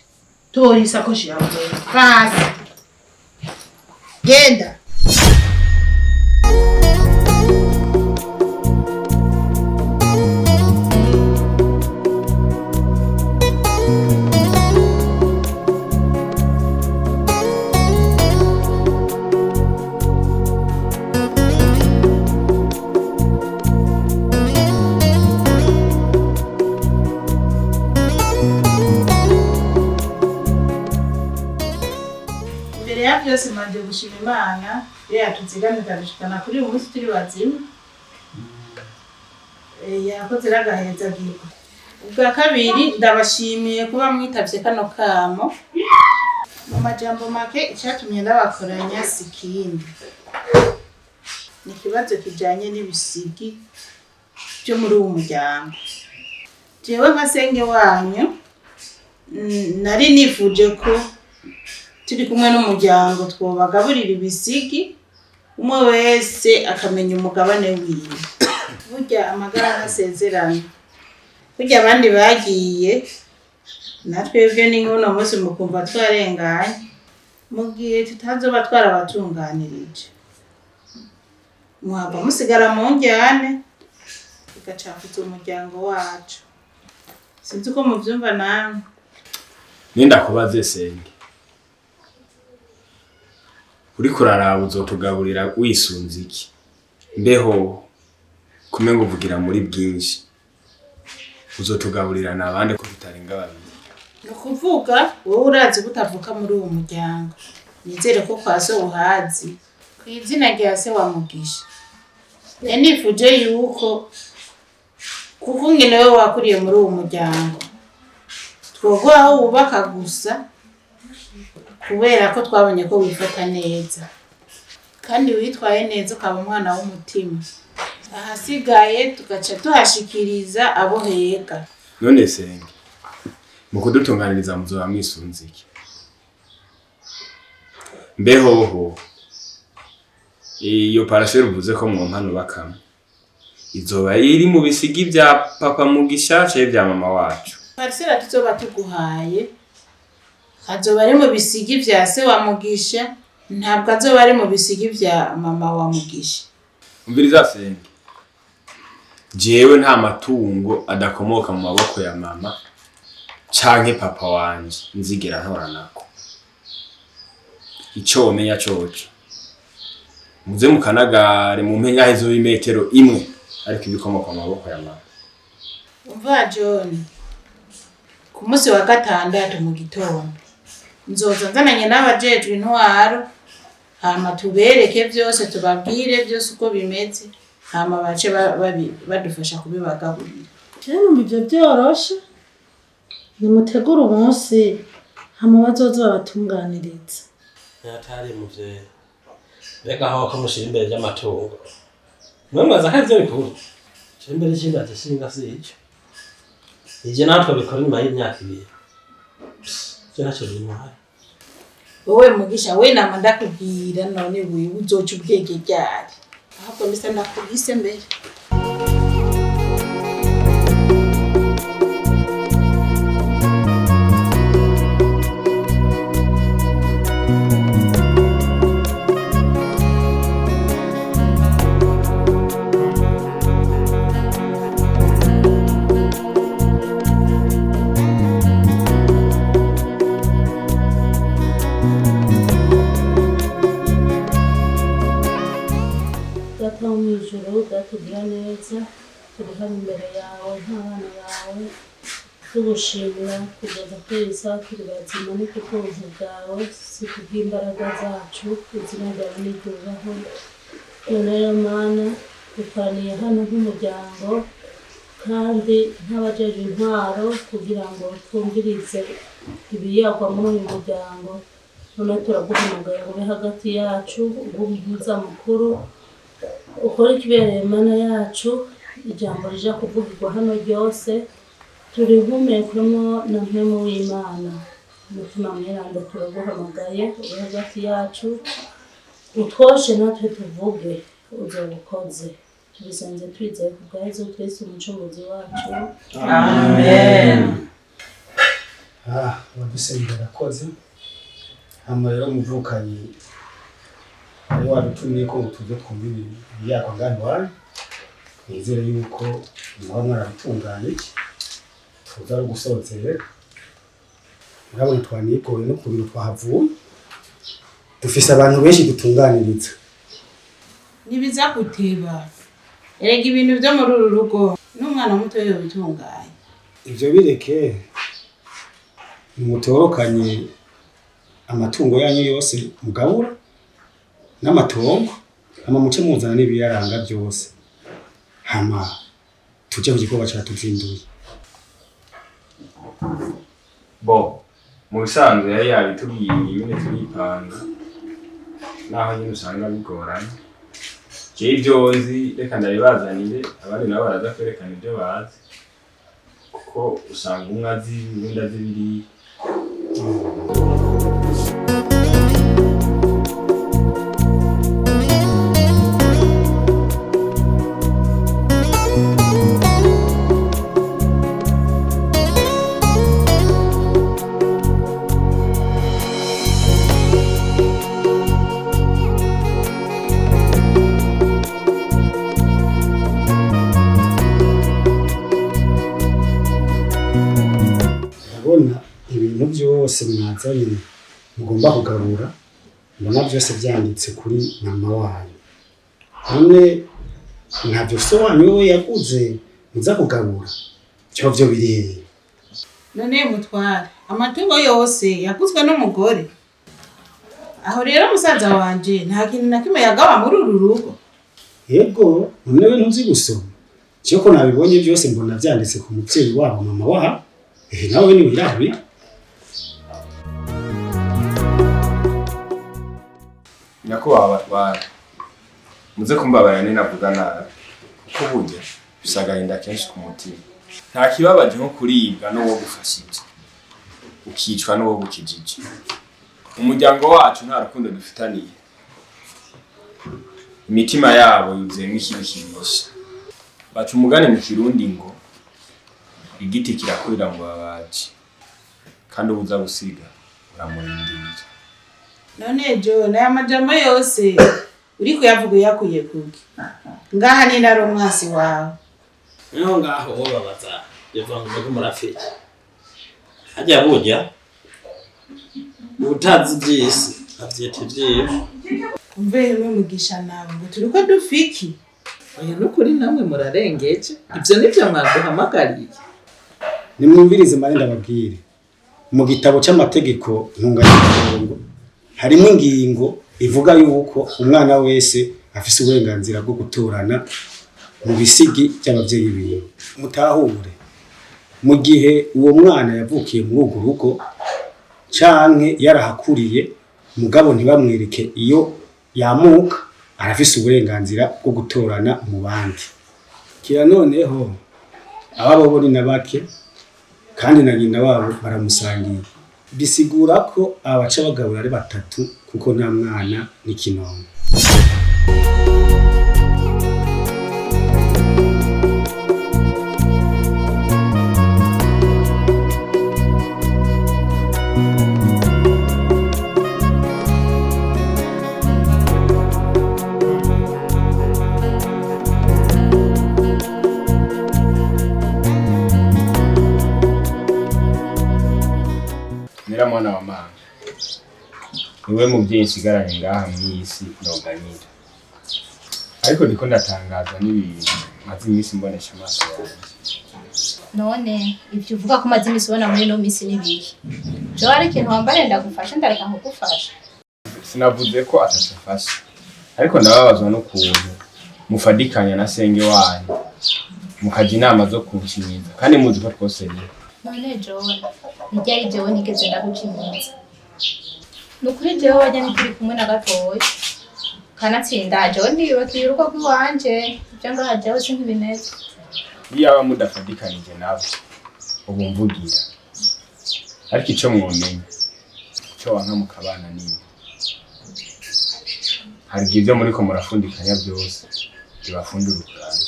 Speaker 5: Tora isakoshi yawe. Pasi. Genda. Imbere ya byose manje gushima Imana iyo yatuzigamye ikadushikana kuri uyu munsi turi bazima. Yakoze n'agahezagirwa. Ubwa kabiri ndabashimiye kuba mwitavye kano kamo. Mu majambo make icatumye ndabakoranya si ikindi, ni ikibazo kijanye n'ibisigi vyo muri uwu muryango. Jewe nka senge wanyu, nari nifuje ko turi kumwe n'umuryango twobagaburira ibisigi, umwe wese akamenya umugabane wiwe. Burya amagara ntasezerana. Burya abandi bagiye Natwebwe ni nk'uno munsi mukumva twarenganye mu gihe tutazoba twarabatunganirije, muhava musigara mu njyane bigacafuza umuryango wacu. Sinzi uko muvyumva namwe.
Speaker 4: Nindakubaze senge, uriko uraraba uzotugaburira wisunze iki? Mbeho kumenga uvugira muri bwinshi, uzotugaburira n'abandi ko tutarenga babiri?
Speaker 5: Ni ukuvuga wowe urazi ko utavuka muri uwo muryango, nizere ko kwa so uhazi ku izina rya se wa Mugisha. Nari nifuje yuko kuko nyine wowe wakuriye muri uwo muryango twoguha aho wubaka gusa, kubera ko twabonye ko wifata neza kandi witwaye neza ukaba umwana w'umutima. Ahasigaye tugaca tuhashikiriza abo hega.
Speaker 4: None senge, mu kudutunganiriza muzoba mwisunze iki? Mbehoho iyo parasera uvuze ko mwompa nubakamo izoba iri mu bisigi vya papa Mugisha canke vya mama wacu?
Speaker 5: Parisera tuzoba tuguhaye azoba ari mu bisigi vya se wa Mugisha, ntabwo azoba ari mu bisigi vya mama wa Mugisha.
Speaker 4: Umviriza senge, jewe nta matungo adakomoka mu maboko ya mama canke papa wanje nzigera ntora nako. Ico womenya coco, muze mukanagare mumpe nyaho izoba imetero imwe, ariko ibikomoka mu maboko ya mama.
Speaker 5: Umva John, ku munsi wa gatandatu mu gitondo nzoza nzananye n'abajejwe intwaro, hama tubereke vyose, tubabwire vyose uko bimeze, hama bace badufasha kubibagaburira.
Speaker 11: Jewe numva ivyo vyoroshe, nimutegure umunsi hama bazoze babatunganiriza.
Speaker 2: Atari muvyeyi, mbega aho ko mushira imbere ry'amatungo mwe mwaza ko arivyo bikuru? Shira imbere ikindi ati singa si ico, ivyo natwe bikora inyuma y'imyaka 2, ivyo ntacyo bintwaye.
Speaker 5: Wowe Mugisha, we nama ndakubwira none wewe uzoca ubwenge ryari? Ahubwo mbese ndakubise mbere.
Speaker 11: Data wo mu ijuru, Data ugira neza, turi hano imbere yawe nk'abana bawe, tugushimira kugeza kuri iyi saha turi bazima, ni kubw'ubuntu bwawe, si kubw'imbaraga zacu, izina ryawe niryubahwe. None rero Mana, dukoraniye hano nk'umuryango kandi nk'abajejwe intwaro kugira ngo twumvirize ibiyagwa muri uyu muryango. None turaguhamagaye ngo ube hagati yacu, ube umuhuza mukuru, ukore ikibereye Mana yacu, ijambo rija kuvugirwa hano ryose turihumekwemo na mpwemu w'Imana. Umutima mweranda turaguhamagaye ube hagati yacu, utwoshe natwe tuvuge uzobukoze. Tubisenze twizeye ku bwa Yezu Kristo umucunguzi wacu.
Speaker 1: Amen.
Speaker 12: Abadusengera barakoze. Hama rero muvukanyi wari wadutumye ko ngo tuze twumve ibiyagwa ngaha iwanyu, nizere yuko muba mwarabitunganije tuza ari ugusozera. Murabona twanigoye no ku biro twahavuye, dufise abantu benshi dutunganiriza.
Speaker 5: Nibiza guteba, erega ibintu vyo muri uru rugo n'umwana muto yobitunganya.
Speaker 12: Ivyo bireke, nimutorokanye amatungo yanyu yose mugabura n'amatongo, hama muce muzana n'ibiyaranga byose, hama tuje ku gikorwa catuzinduye.
Speaker 4: Bo mu bisanzwe yari yabitubwiye nyine turipanga, naho nyine usanga bigoranye. Jewe ivyo nzi reka ndabibazanire, abandi nabo baraza kwerekana ibyo bazi, kuko usanga umwe azi ibi uwundi azi biriya.
Speaker 12: byose mwazanye mugomba kugabura, mbona byose byanditse kuri mama wanyu. None ntabyo so wanyu we yaguze muza kugabura, byo byo biri hehe?
Speaker 5: None mutware, amatungo yose yaguzwe n'umugore. Aho rero musaza wanje nta kintu na kimwe yagaba muri uru rugo.
Speaker 12: Yego, none we ntuzi gusoma? Cyo ko nabibonye byose mbona byanditse ku muvyeyi wabo mama waha. Nawe ni wirabi.
Speaker 4: Nyakubahwa batwara, muze kumbabara ninavuga nabi, kuko burya bifise agahinda kenshi ku mutima. Nta kibabaje nko kuribwa n'uwo gufashije, ukicwa n'uwo gukijije. Umuryango wacu nta rukundo dufitaniye, imitima yabo yuzuyemwo ikibi kibisha. Baca umugani mu Kirundi ngo igiti kirakurira mu babaji, kandi uwuza gusiga uramurindira.
Speaker 5: None John, aya majambo yose uri kuyavuga uyakuye kuki? Ngaha ni nari umwasi wawe.
Speaker 2: Niho ngaho wobabaza bivuga ngo mbega murafiki. Harya burya utazi ivy'isi avyita ivyiwe.
Speaker 5: Umve hemwe Mugisha nawe ngo turiko dufiki.
Speaker 13: Oya nukuri namwe murarengeje, ivyo nivyo mwaduhamagariye.
Speaker 12: Nimwumvirize mare ndababwire. Mu gitabo c'amategeko ntunganyamirongo harimo ingingo ivuga yuko umwana wese afise uburenganzira bwo gutorana mu bisigi by'abavyeyi biwe. Mutahure, mu gihe uwo mwana yavukiye muri urwo rugo canke yarahakuriye, mugabo ntibamwereke iyo yamuka, arafise uburenganzira bwo gutorana mu bandi. Kira noneho ababo bo ni na bake, kandi na nyina wabo baramusangiye. Bisigura ko abaca bagabura ari batatu, kuko nta mwana n'ikinono.
Speaker 4: Nera mwana wa mama, niwe muvyeyi nsigaranye ngaha mw'iyi si noganyira. Ariko ndiko ndatangaza n'ibintu maze iminsi mbonesha amaso yanjye.
Speaker 6: None ivyo uvuga ko umaze iminsi ubona muri ino minsi ni biki? Jewe hari ikintu wambare ndagufasha ndareka nkugufasha.
Speaker 4: Sinavuze ko atacafasha, ariko ndababazwa n'ukuntu mufadikanya na senge wanyu mukaja inama zo kunshinyiza, kandi muzi ko twose rimwe.
Speaker 6: None John, ntiryari jewe nigeze ndagucinyiza. Nukuri jewe wajya ntituri kumwe na gatoya. Kanatsinda jewe ndiyubakiye urugo rw'iwanje, ivyo ngaha jewe sinkibimeze.
Speaker 4: Iyaba mudafadikanije nabo ubu mvugira, ariko ico mwomenya, ico wanka mukabana niyo. Hari igihe ivyo muriko murafundikanya vyose bibafunda urukurana.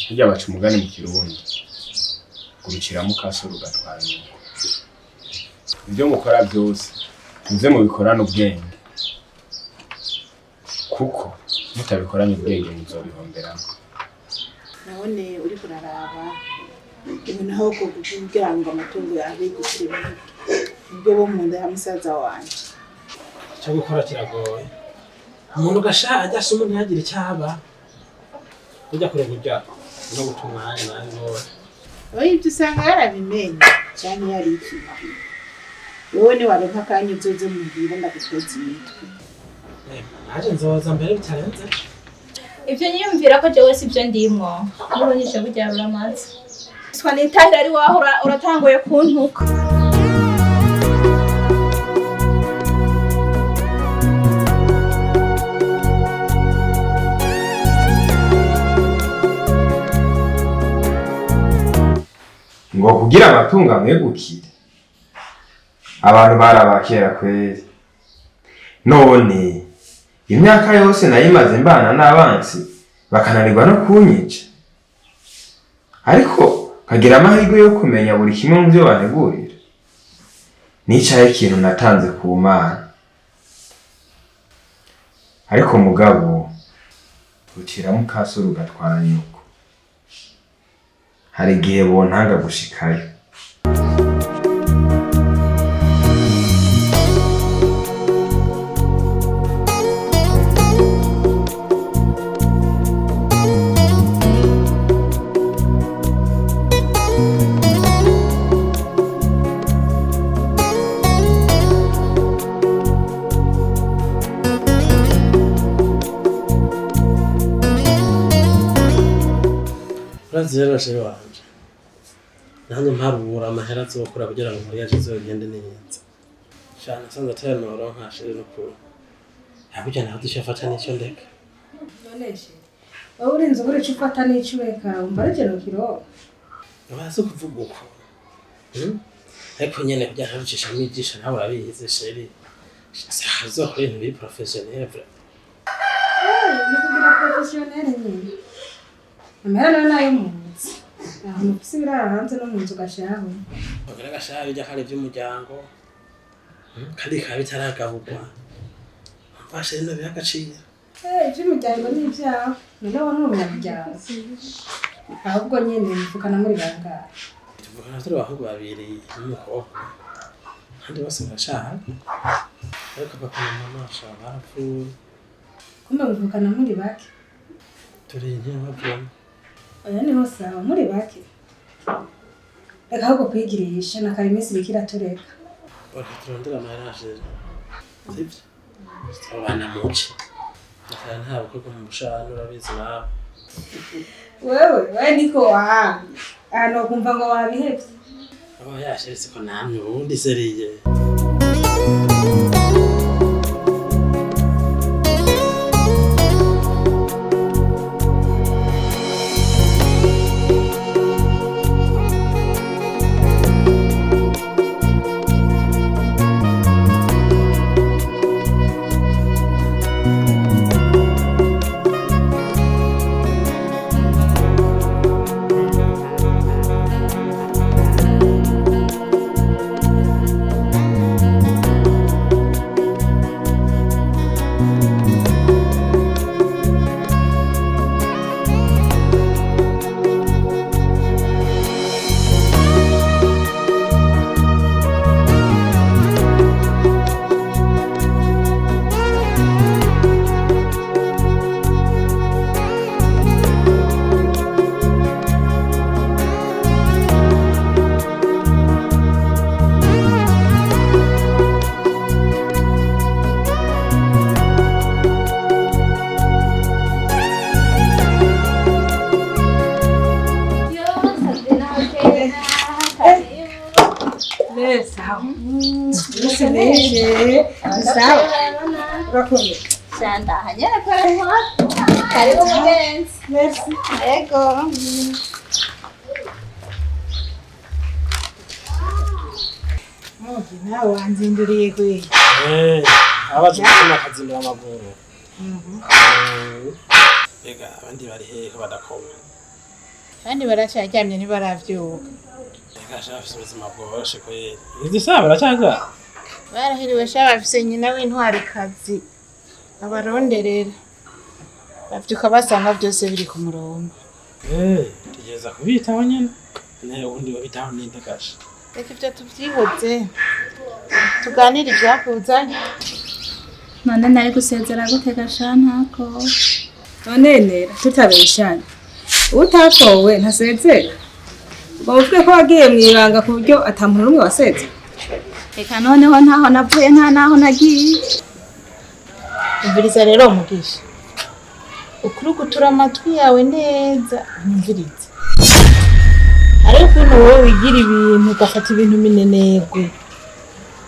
Speaker 4: Harya baca umugani mu Kirundi, gurukira mukaso rugatwara nyoko. Ivyo mukora vyose muze mubikorane ubwenge, kuko mutabikoranye ubwenge muzobihomberamo.
Speaker 5: Nabone uri kuraraba ibintu aho kugira ngo amatungo yabe igiciro ubwo bo mu nda ya musaza wanje.
Speaker 2: Icyo gukora kiragoye. Umuntu ugashaje asa umuntu ntagire icyo aba. Ujya kure kurya no guta umwanya nawe wowe.
Speaker 5: Oya ibyo usanga yarabimenye canke yarikiye. Wowe ni waronka akanya uzoze mubwire ndagutweza imitwe.
Speaker 2: Naje nzoza mbere bitarenze.
Speaker 6: Ivyo nyiyumvira ko jewe sivyo ndimwo. Nubonyesha burya uramaze. Swa nitahira ari waho uratanguye kuntuka.
Speaker 4: Ngo kugira amatungo amwegukire, abantu barabakera kweri. None imyaka yose nayimaze mbana n'abansi bakananirwa no kunyica, ariko nkagira amahirwe yo kumenya buri kimwe mu byo bantegurira. Nicaye ikintu natanze ku Mana, ariko mugabo rucira mukaso rugatwara nyoko. Hari igihe bontanga gushikayo.
Speaker 2: Urazi rero chéri wanje, nanjye mparura amahera azokura kugira ngo mariage izogende neza. Cyane nsanze atari noronka chéri n'ukuri. Hakurya naho dushafata n'icyo ndeka.
Speaker 3: None chéri, wowe urinze ubura ico ufata n'ico ureka, wumva ari je nokironka?
Speaker 2: Urazi kuvuga uko. Ariko nyene kugira ngo ntucishamo ijisho nawe urabizi chéri. Azokora ibintu biri professionnel vraiment.
Speaker 3: Ni kugira professionnel nyine. Amahera nayo nayo mu nzu. Ahantu ufise ibirara hanze no mu nzu ugashaho.
Speaker 2: Bagira agashaha bijya kare by'umuryango. Kandi bikaba bitaragaburwa. Umva chéri no biha agaciro.
Speaker 3: Ivy'umuryango ni ivyawe. None wowe nturi umunyamuryango. Ahubwo nyene muvukana muri bangahe?
Speaker 2: Tuvukana turi abahungu babiri n'umukobwa. Kandi bose barashaje. Ariko papa na mama bashaje barapfuye.
Speaker 3: Kumbe muvukana muri bake?
Speaker 2: Turi intebavamo.
Speaker 3: Oya niho sawa, muri bake. Reka ahubwo kwigirisha na kare iminsi iriko iratureka.
Speaker 2: Reka turondere amahera chéri. Sivyo? Abana muci. Nakara nta bukwe bwo mu bushana urabizi nawe.
Speaker 3: Wewe niko wahamye. Aha nokumva ngo wabihevye.
Speaker 2: Oya chéri siko namye ubundi sérieux.
Speaker 3: Sawa. Urakomeye.
Speaker 6: Karibu mugenzi.
Speaker 3: Merci.
Speaker 6: Yego.
Speaker 5: Mugi nawe wanzinduriye kweli.
Speaker 2: Abaje gutuma akazindura amaguru. Ega abandi bari hehe badakoma?
Speaker 5: Abandi baracyaryamye ntibaravyuka.
Speaker 2: Ega shafise ubuzima bworoshe kweli. Izi saha baracyaryamye?
Speaker 5: Barahiriwe sha bafise nyina w'intwarikazi abaronderera. Bavyuka basanga byose biri ku murongo.
Speaker 2: Tugeza kubitaho nyene. Naye ubundi babitaho ninde gasha?
Speaker 5: Reka ivyo tuvyihoze. Tuganire ivyakuzanye.
Speaker 6: None nari gusezera gute gasha ntako?
Speaker 3: None nera tutabeshanye. Utatowe ntasezera. Ubwo uvuge ko wagiye mw'ibanga ku buryo ata muntu n'umwe wasezera.
Speaker 6: Reka noneho ntaho navuye nta naho nagiye.
Speaker 5: Umviriza rero Mugisha. Ukuri gutura amatwi yawe neza umvirize. Ariko ukuntu wowe wigira ibintu ugafata ibintu minenegwe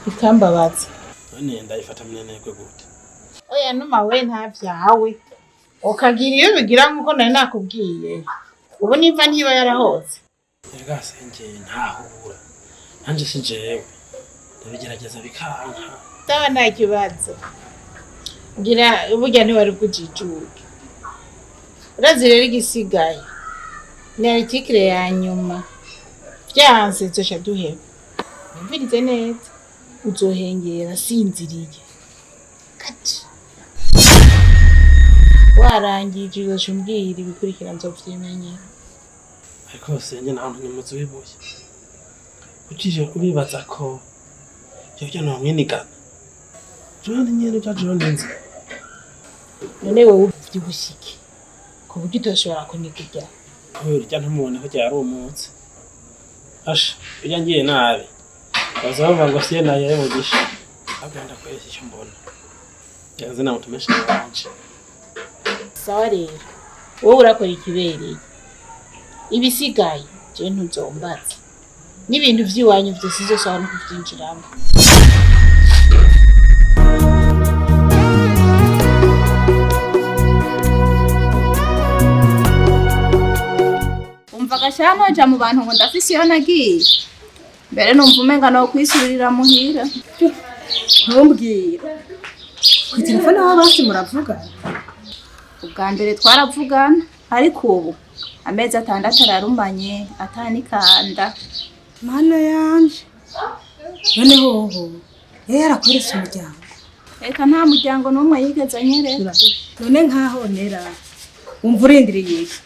Speaker 5: bikambabaza.
Speaker 2: None ndayifata minenegwe gute?
Speaker 5: Oya numa we nta vyawe. Ukagira iyo bigira nkuko nari nakubwiye. Ubu nimva ntiba yarahoze.
Speaker 2: Erega senge ntahura. Nanje si jewe. Ndabigerageza bikanka.
Speaker 5: Sawa nta kibazo. Ngira burya ntiwari bwujijuke. Urazi rero igisigaye. Ni article ya nyuma. Vyanse nzoca duheba. Umvirize neza. Uzohengera sinziriye. Kati. Warangije uzoca umbwira ibikurikira nzovyimenyera.
Speaker 2: Ariko senge naho ntimuzi wibuye. Ukije uribaza ko ivyo nomwinigana. John nyene bya John nzi.
Speaker 5: None wowe uvyibushye iki? Ku buryo utoshobora kuniga irya.
Speaker 2: Kubera irya ntumubone ko ryari umutsi. Asha, irya ngiye nabi. Baza bavuga ngo siye nayo yari Mugisha. Ahubwo ndakwereka icyo mbona. Yanze namutumesha wanje.
Speaker 5: Sawa rero. Wowe urakora ikibereye. Ibisigaye je ntuzombaza. N'ibintu vy'iwanyu vyose uzosaba no kuvyinjiramo.
Speaker 6: Umva gashano ja mu bantu ngo ndafise iyo nagiye. Mbere numva umenga no kwisubirira muhira.
Speaker 3: Ntumbwire. Ku telefone aho basi muravugana?
Speaker 6: Ubwa mbere twaravugana, ariko ubu amezi 6 ararumanye atanikanda.
Speaker 3: Mana yanje. None hoho yari yarakweretse umuryango?
Speaker 6: Eka nta muryango n'umwe yigeze anyereka.
Speaker 3: None nkaho nera wumva urindiriye iki?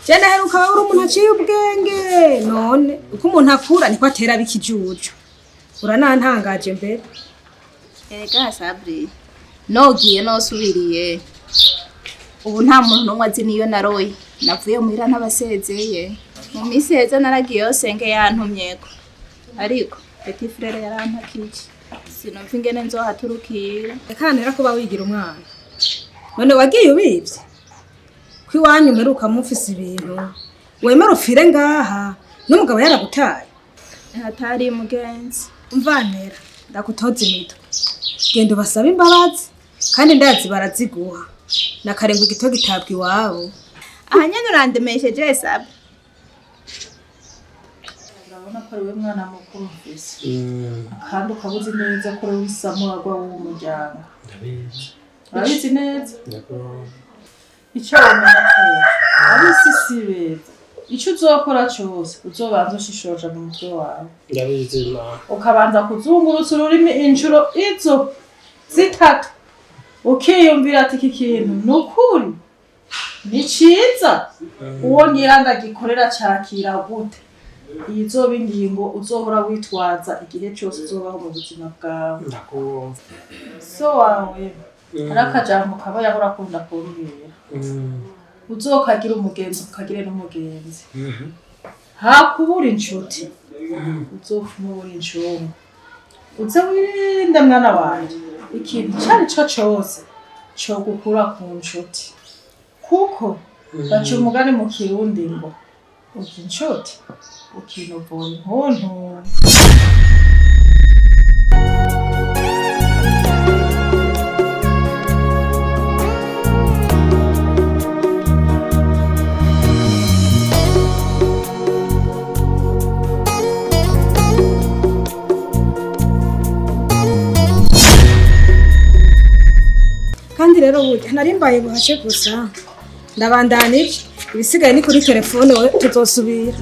Speaker 3: Je naheruka uri umuntu aciye ubwenge, none uko umuntu akura niko atera bikijuju. Uranantangaje mbere.
Speaker 6: Erega Sabri, nogiye nosubiriye. Ubu nta muntu n'umwe azi niyo naroye. Navuye muhira ntabasezeye. Mu minsi heza naragiyeyo senge yantumyeko. Ariko Petit frere yarampakije. Sinumva ingene nzohaturukira.
Speaker 3: Reka nera kuba wigira umwana. None wagiye ubivye? Ko iwanyu mperuka mufise ibintu. Wemera upfire ngaha n'umugabo yaragutaye.
Speaker 6: Hatari mugenzi.
Speaker 3: Umvanera ndagutoza imitwe. Genda ubasabe imbabazi kandi ndazi baraziguha. Nakarenga igito gitabwa iwabo.
Speaker 6: Aha nyene urandemesheje Sabri.
Speaker 1: Urabona ko ari we mwana mukuru mfise. Kandi ukaba uzi neza ko ari we samuragwa w'uwo muryango.
Speaker 2: Ndabizi.
Speaker 1: Urabizi neza? Icyo wamenya cyose, ab'isi si beza. Icyo uzokora cyose, uzobanza ushishoje mu mutwe wawe.
Speaker 2: Ndabizi ma.
Speaker 1: Ukabanza kuzungurutsa ururimi inshuro izo zitatu. Ukiyumvira ati iki kintu ni ukuri, ni ciza, uwo ngira ndagikorera cakira gute? Iyi izoba ingingo uzohora witwaza igihe cyose uzobaho mu buzima bwawe.
Speaker 2: Ndakumva.
Speaker 1: So wawe hari akajambo kaba yahora akunda kumbwira. Uzokagira umugenzi ukagire n'umugenzi. Hakubura inshuti uzopfuma ubura incungu. Uze wirinde mwana wanje ikintu ico ari co cose cogukura ku nshuti. Kuko baca umugani mu Kirundi ngo urya inshuti ukinovora intuntu.
Speaker 3: Kandi rero burya narimbaye buhace gusa ndabandanije ibisigaye ni kuri telefone we tuzosubira.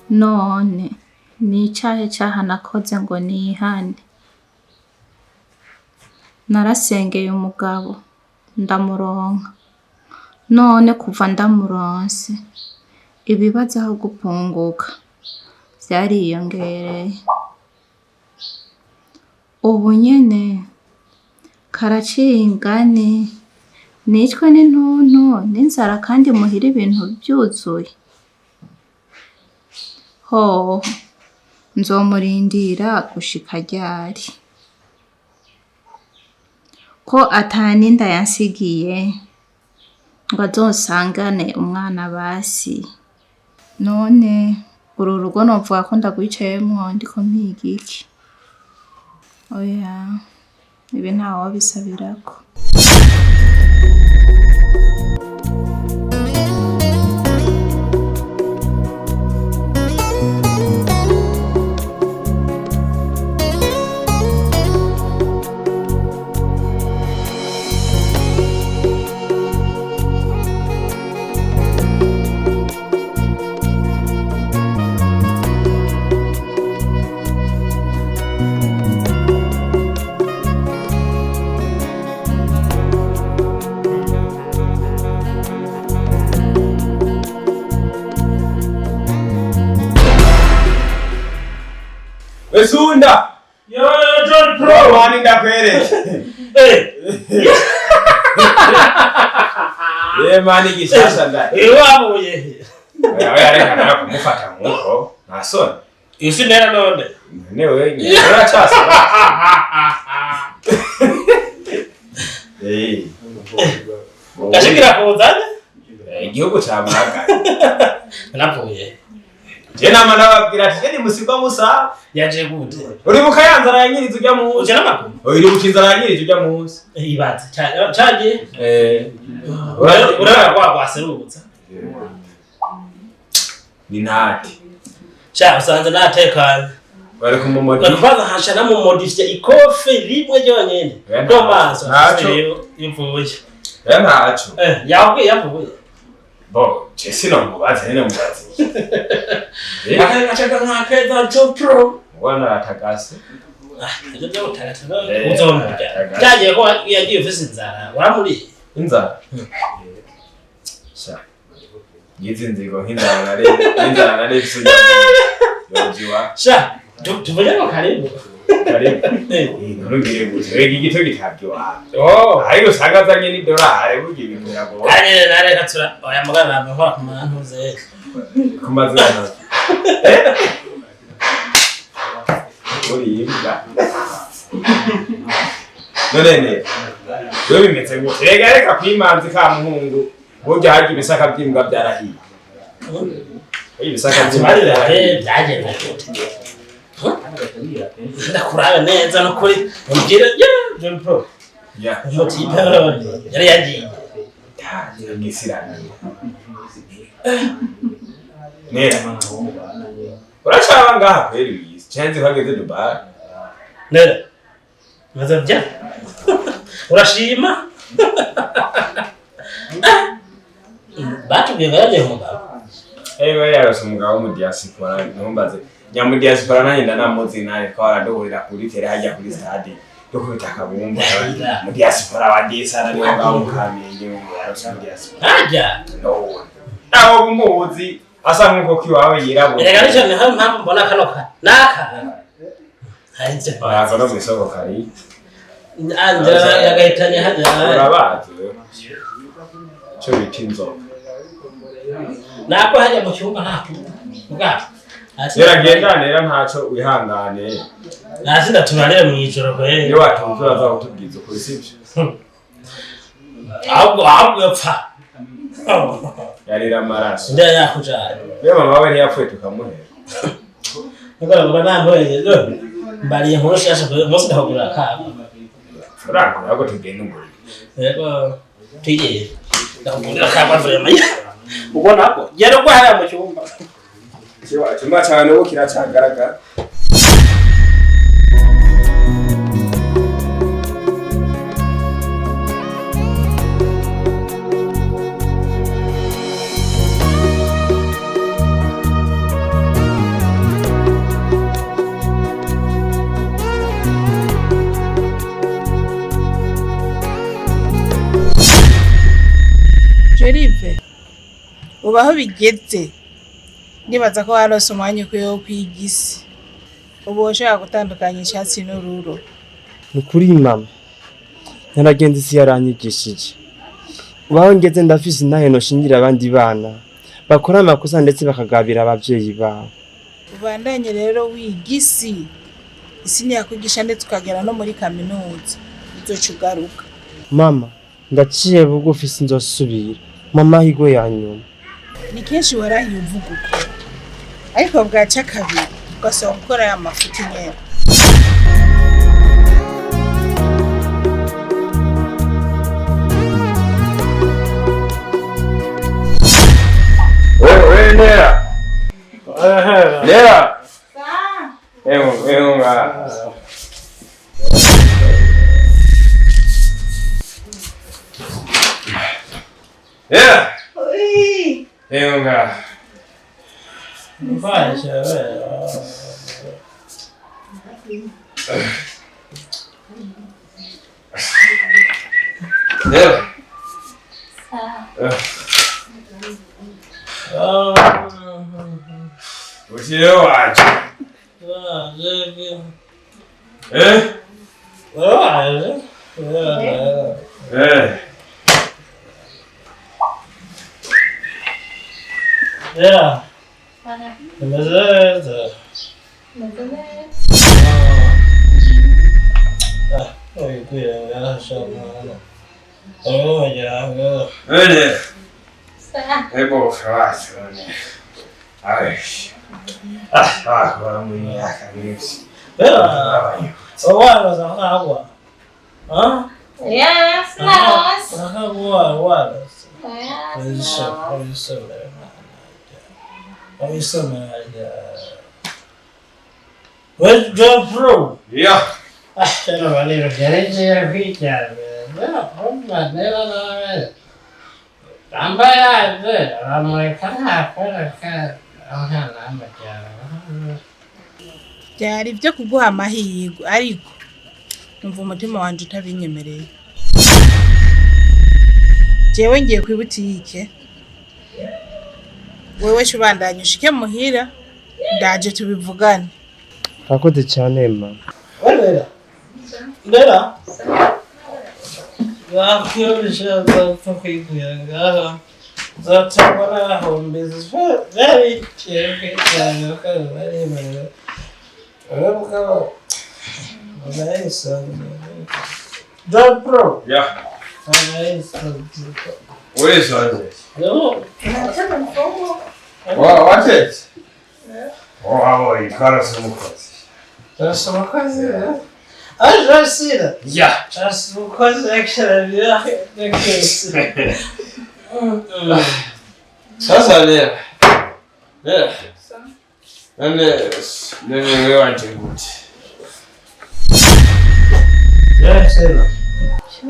Speaker 6: None ni icahe caha nakoze ngo nihane? Narasengeye umugabo ndamuronka, none kuva ndamuronse ibibazo aho gupunguka vyariyongereye. Ubu nyene karaciye ingani nicwe n'intuntu n'inzara kandi muhira ibintu vyuzuye. Hoho nzomurindira gushika ryari? Ko ataninda yansigiye ngo azosangane umwana basi. None uru rugo novuga ko ndagwicayemwo ndiko mpiga iki? Oya, ibi ntawobisabirako.
Speaker 4: Wesunda.
Speaker 2: Yo John Pro.
Speaker 4: Mani ndakwereke.
Speaker 2: Eh.
Speaker 4: Ye mani gishasha nda.
Speaker 2: Iwabuye.
Speaker 4: Oya reka nawe kumufata nkuko. Nta soni.
Speaker 2: Isi nera none.
Speaker 4: None wewe nyine uracasa. Eh.
Speaker 2: Gashikira kuzana?
Speaker 4: Igihugu camwagaye.
Speaker 2: Navuye.
Speaker 4: Je nama nababwira ati ni musigwa musa.
Speaker 2: Yaje gute?
Speaker 4: Uri mukayanzara yanyiriza ujya munsi.
Speaker 2: Uje n'amaguru?
Speaker 4: Uri bukinzara yanyiriza ujya munsi.
Speaker 2: Ibaze. Caje?
Speaker 4: Eh.
Speaker 2: Urara kwa kwaserutsa.
Speaker 4: Ni ntati.
Speaker 2: Sha usanze natekanye.
Speaker 4: Bari kumumodi.
Speaker 2: Bari hasha namumodifye ikofe rimwe ryonyene. No maso.
Speaker 4: Ntaco.
Speaker 2: Imvuye.
Speaker 4: Ya ntaco.
Speaker 2: Eh, yavuye yavuye.
Speaker 4: Bo, je sino mubaze nene mubaze.
Speaker 2: Akachaka nkakeza John Pro.
Speaker 4: Wana atagase.
Speaker 2: Ibyo byo utagase. Uzomurya. Cyagiye ko yagiye ufise inzara. Waramuriye.
Speaker 4: Inzara. Sha. Yizi nzigo nk'inzara nare, inzara nare bisunya. Yojiwa.
Speaker 2: Sha, tuvuye ngo karibu.
Speaker 4: Karibu. Nturugiye gute. Rega igito gitabyo.
Speaker 2: Oh,
Speaker 4: ariko usanga azanye n'idolari burya ibintu biragoye.
Speaker 2: Ari nare katura. Oya mugana nkora ku mantuze.
Speaker 4: Ku mazina. Eh? Uri imbwa. None ne. Wewe bimeze gute? Rega reka kwimanzi ka muhungu. Burya harya ibisaka by'imbwa byarahiye. Ibisaka by'imbwa
Speaker 2: byarahiye byagenda gute? Ndakurabe neza no kuri umbwire John Pro.
Speaker 4: Ya.
Speaker 2: Umutipe yari yagiye.
Speaker 4: Ngisirana. Nera. Urashaba ngaha kweri wize. Cyanze kwageze Dubai.
Speaker 2: Nera. Maze bya. Urashima? Batubwiye ngo yagiye umugabo.
Speaker 4: Ewe yarose umugabo mu diaspora ntumbaze. Nyamu diaspora nanjye ndanamuzi nawe ko araduhurira kuri tere hajya kuri stade. Dukubita akabumba. Mu diaspora wa disa nari ngaho mu Kamenge mu yarose mu diaspora.
Speaker 2: Hajya.
Speaker 4: No. Aho umuzi asa nkuko kiwawe yirabura.
Speaker 2: Erega nico niho mpamvu mbona kano ka. Naka. Hajya.
Speaker 4: Oya no mwisoko kari.
Speaker 2: Anja yagahitanye hajya.
Speaker 4: Urabazi. Cyo bita inzoka.
Speaker 2: Nako hajya mu cyumba nako. Muga.
Speaker 4: Yera nera ntaco wihangane.
Speaker 2: Nasi ndaturarira mu ijoro kwe.
Speaker 4: Iyo watumva uraza kutubwiza ukuri sibyo?
Speaker 2: Ahubwo yapfa.
Speaker 4: Yarira amaraso.
Speaker 2: Ndaya yakujana.
Speaker 4: Be mama we ntiyapfuye tukamuhera.
Speaker 2: Nuko ngo namboye mbariye nkuru shasha umunsi ndahugura kabo.
Speaker 4: Frank ntabwo tugenda ungurira.
Speaker 2: Yego tugiye. Ndahugura kabo vraiment. Ubona ko yero kwa haya mu cyumba.
Speaker 4: Icyumba cyane ubu kiracagaragara.
Speaker 5: Jerive, ubaho bigeze nibaza ko warose umwanya ukwiye wo kwiga isi ubu ushobora gutandukanya icyatsi n'ururo.
Speaker 8: Ni ukuri mama naragenze isi yaranyigishije ubaho ngeze ndafise intahe noshingira abandi bana bakora amakosa ndetse bakagabira abavyeyi babo.
Speaker 5: Ubandanye rero wiga isi, isi ntiyakwigisha ndetse ukagera no muri kaminuza uzoca ugaruka.
Speaker 8: Mama ndaciye bugufi sinzosubira mama higo ya nyuma.
Speaker 5: Ni kenshi warahiye uvuga uko ariko bwaca kabiri ugasaba gukora ya mafuti nyene.
Speaker 4: Wewe Nera. Nera. Ewo nga. Nera.
Speaker 5: Oi.
Speaker 4: Ewo nga. Nera. Ushire wacu. Eh? Eh.
Speaker 2: Yeah. Bimeze neza.
Speaker 6: Meze neza.
Speaker 2: Ah, wikwiye ngaha sha mwana. Umuryango.
Speaker 4: Öyle.
Speaker 6: Sa.
Speaker 4: Ebo wacu none. Ay. Ah, ah, mu myaka myinshi.
Speaker 2: Owaroza nkagwa. Ah?
Speaker 6: Yes, narose.
Speaker 2: Nkagwa waroza.
Speaker 6: Yes, narose.
Speaker 2: Where's John Pro?
Speaker 4: Yeah.
Speaker 2: Ah, rero byari kwijyambere. Kumva niba nawe amba yaje aramureka ntakwereka umwana w'umuryango.
Speaker 5: Byari byo kuguha amahirwe, ariko numva umutima wanje utabinyemereye. Jewe ngiye ku ibutike, wewe cubandanye ushike muhira, ndaje tubivugane.
Speaker 8: Urakoze cyane ma.
Speaker 2: Wera. Ndera. Bakiyobisha zapfa ngaha. Zatangwa n'abahombezi very cyane cyane kandi baremewe. Urabwo barayisanzwe. John Pro.
Speaker 4: Yeah.
Speaker 2: Barayisanzwe.
Speaker 4: Urisanze.
Speaker 2: No.
Speaker 4: Wa watetse? Oh, abo twarase umukozi.
Speaker 2: Twarase umukozi. Ah, Jacira.
Speaker 4: Yeah.
Speaker 2: Twarase umukozi actually.
Speaker 4: Sasa rero. Rero. None none wewe wanje gute?
Speaker 2: Jacira.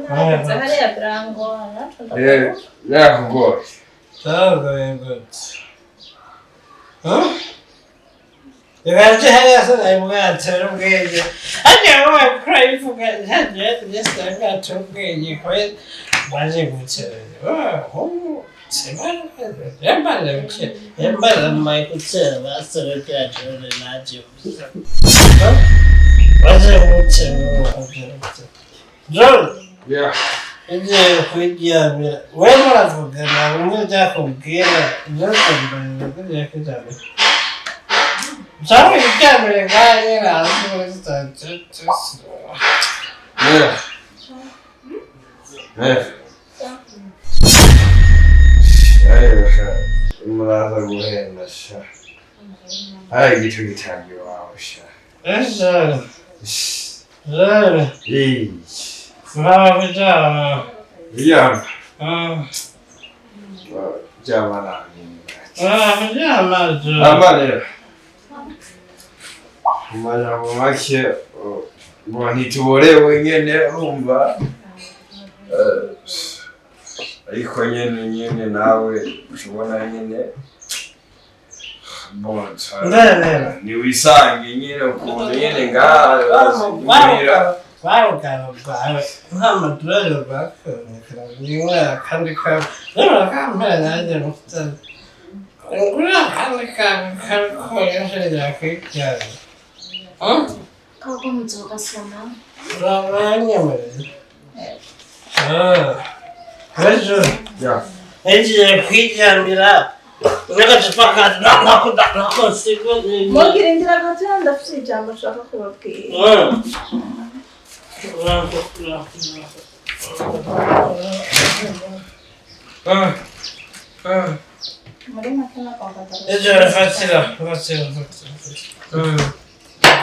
Speaker 6: Hariya birangora.
Speaker 4: Eh, yakugoye.
Speaker 2: Byagoye gute? Huh? Yaje hariya se nayibwatera ubwenge. Hajya wowe kurayivuga hajya yesi nayibwatera ubwenge kwe baje gutera. Oh, yambara gutera. Yambara mai gutera basore byaje naje. Baje gutera. John.
Speaker 4: Yeah.
Speaker 2: Ngiye kwiryamira. Wewe muravugana bimwe byakubwira byakubwira ngiye kwiryamira. Cyangwa iryamire ngahe hasi muri sitasiyo.
Speaker 4: Yeah. Yeah. Muraza guhenda sha. Ari igicu gitanga iwawe sha.
Speaker 2: Ejo. Ejo.
Speaker 4: Iyi.
Speaker 2: Mama kuryama.
Speaker 4: Kuryama. Kuryama nabi.
Speaker 2: Mama kuryama.
Speaker 4: Ama rero. Mu majambo make ngo ntituborewe nyene urumva. Ariko nyene nyene nawe ushobona nyene niwisange nyene ukuntu nyene ngaha
Speaker 2: barugabo bwawe nk'amadorari bakunekera kandi kawe rero kampera nanjye mufite ngura kandi kawe karikoresha yakwiryana.
Speaker 6: Kago muzogasoma.
Speaker 2: Uranyemereye. Ejo. Ngiye kwiryamira n'agacupa ka nakosigo.
Speaker 1: Mugirindira gato ndafite ijambo nshaka kubabwira. Muri make nagomba
Speaker 2: Ejo fatira fatira fatira.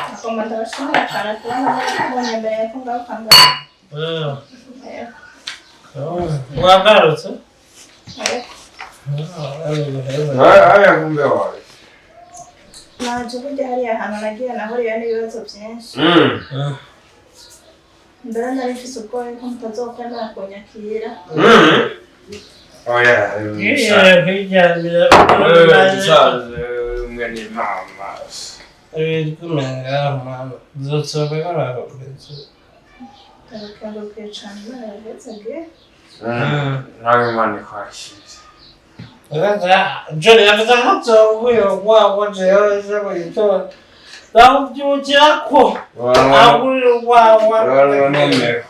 Speaker 1: Nagomba ndabashimira cyane kubona munyemereye ko ngaruka ngaha.
Speaker 2: Wagarutse?
Speaker 4: Aya kumbe wawe.
Speaker 1: Naje burya hariya hantu nagiye nahuriyeyo n'ibibazo byinshi. Mbere nari mfise ubwoba ko mutazokwemera kunyakira.
Speaker 4: Oya,
Speaker 2: Ngiye kwiryamira.
Speaker 4: Musaza umwe ni mama.
Speaker 2: Ibiri mama. Zotsoka karakomeza.
Speaker 1: Ndabakengurukiye cane Imana yabahezage.
Speaker 4: Nawe Imana ikwakire.
Speaker 2: Joni yavuze ko nzonguye urwagwa jewe ejo mu gitondo. Ndakuvyukirako. Agurira urwagwa.
Speaker 4: Uranywa.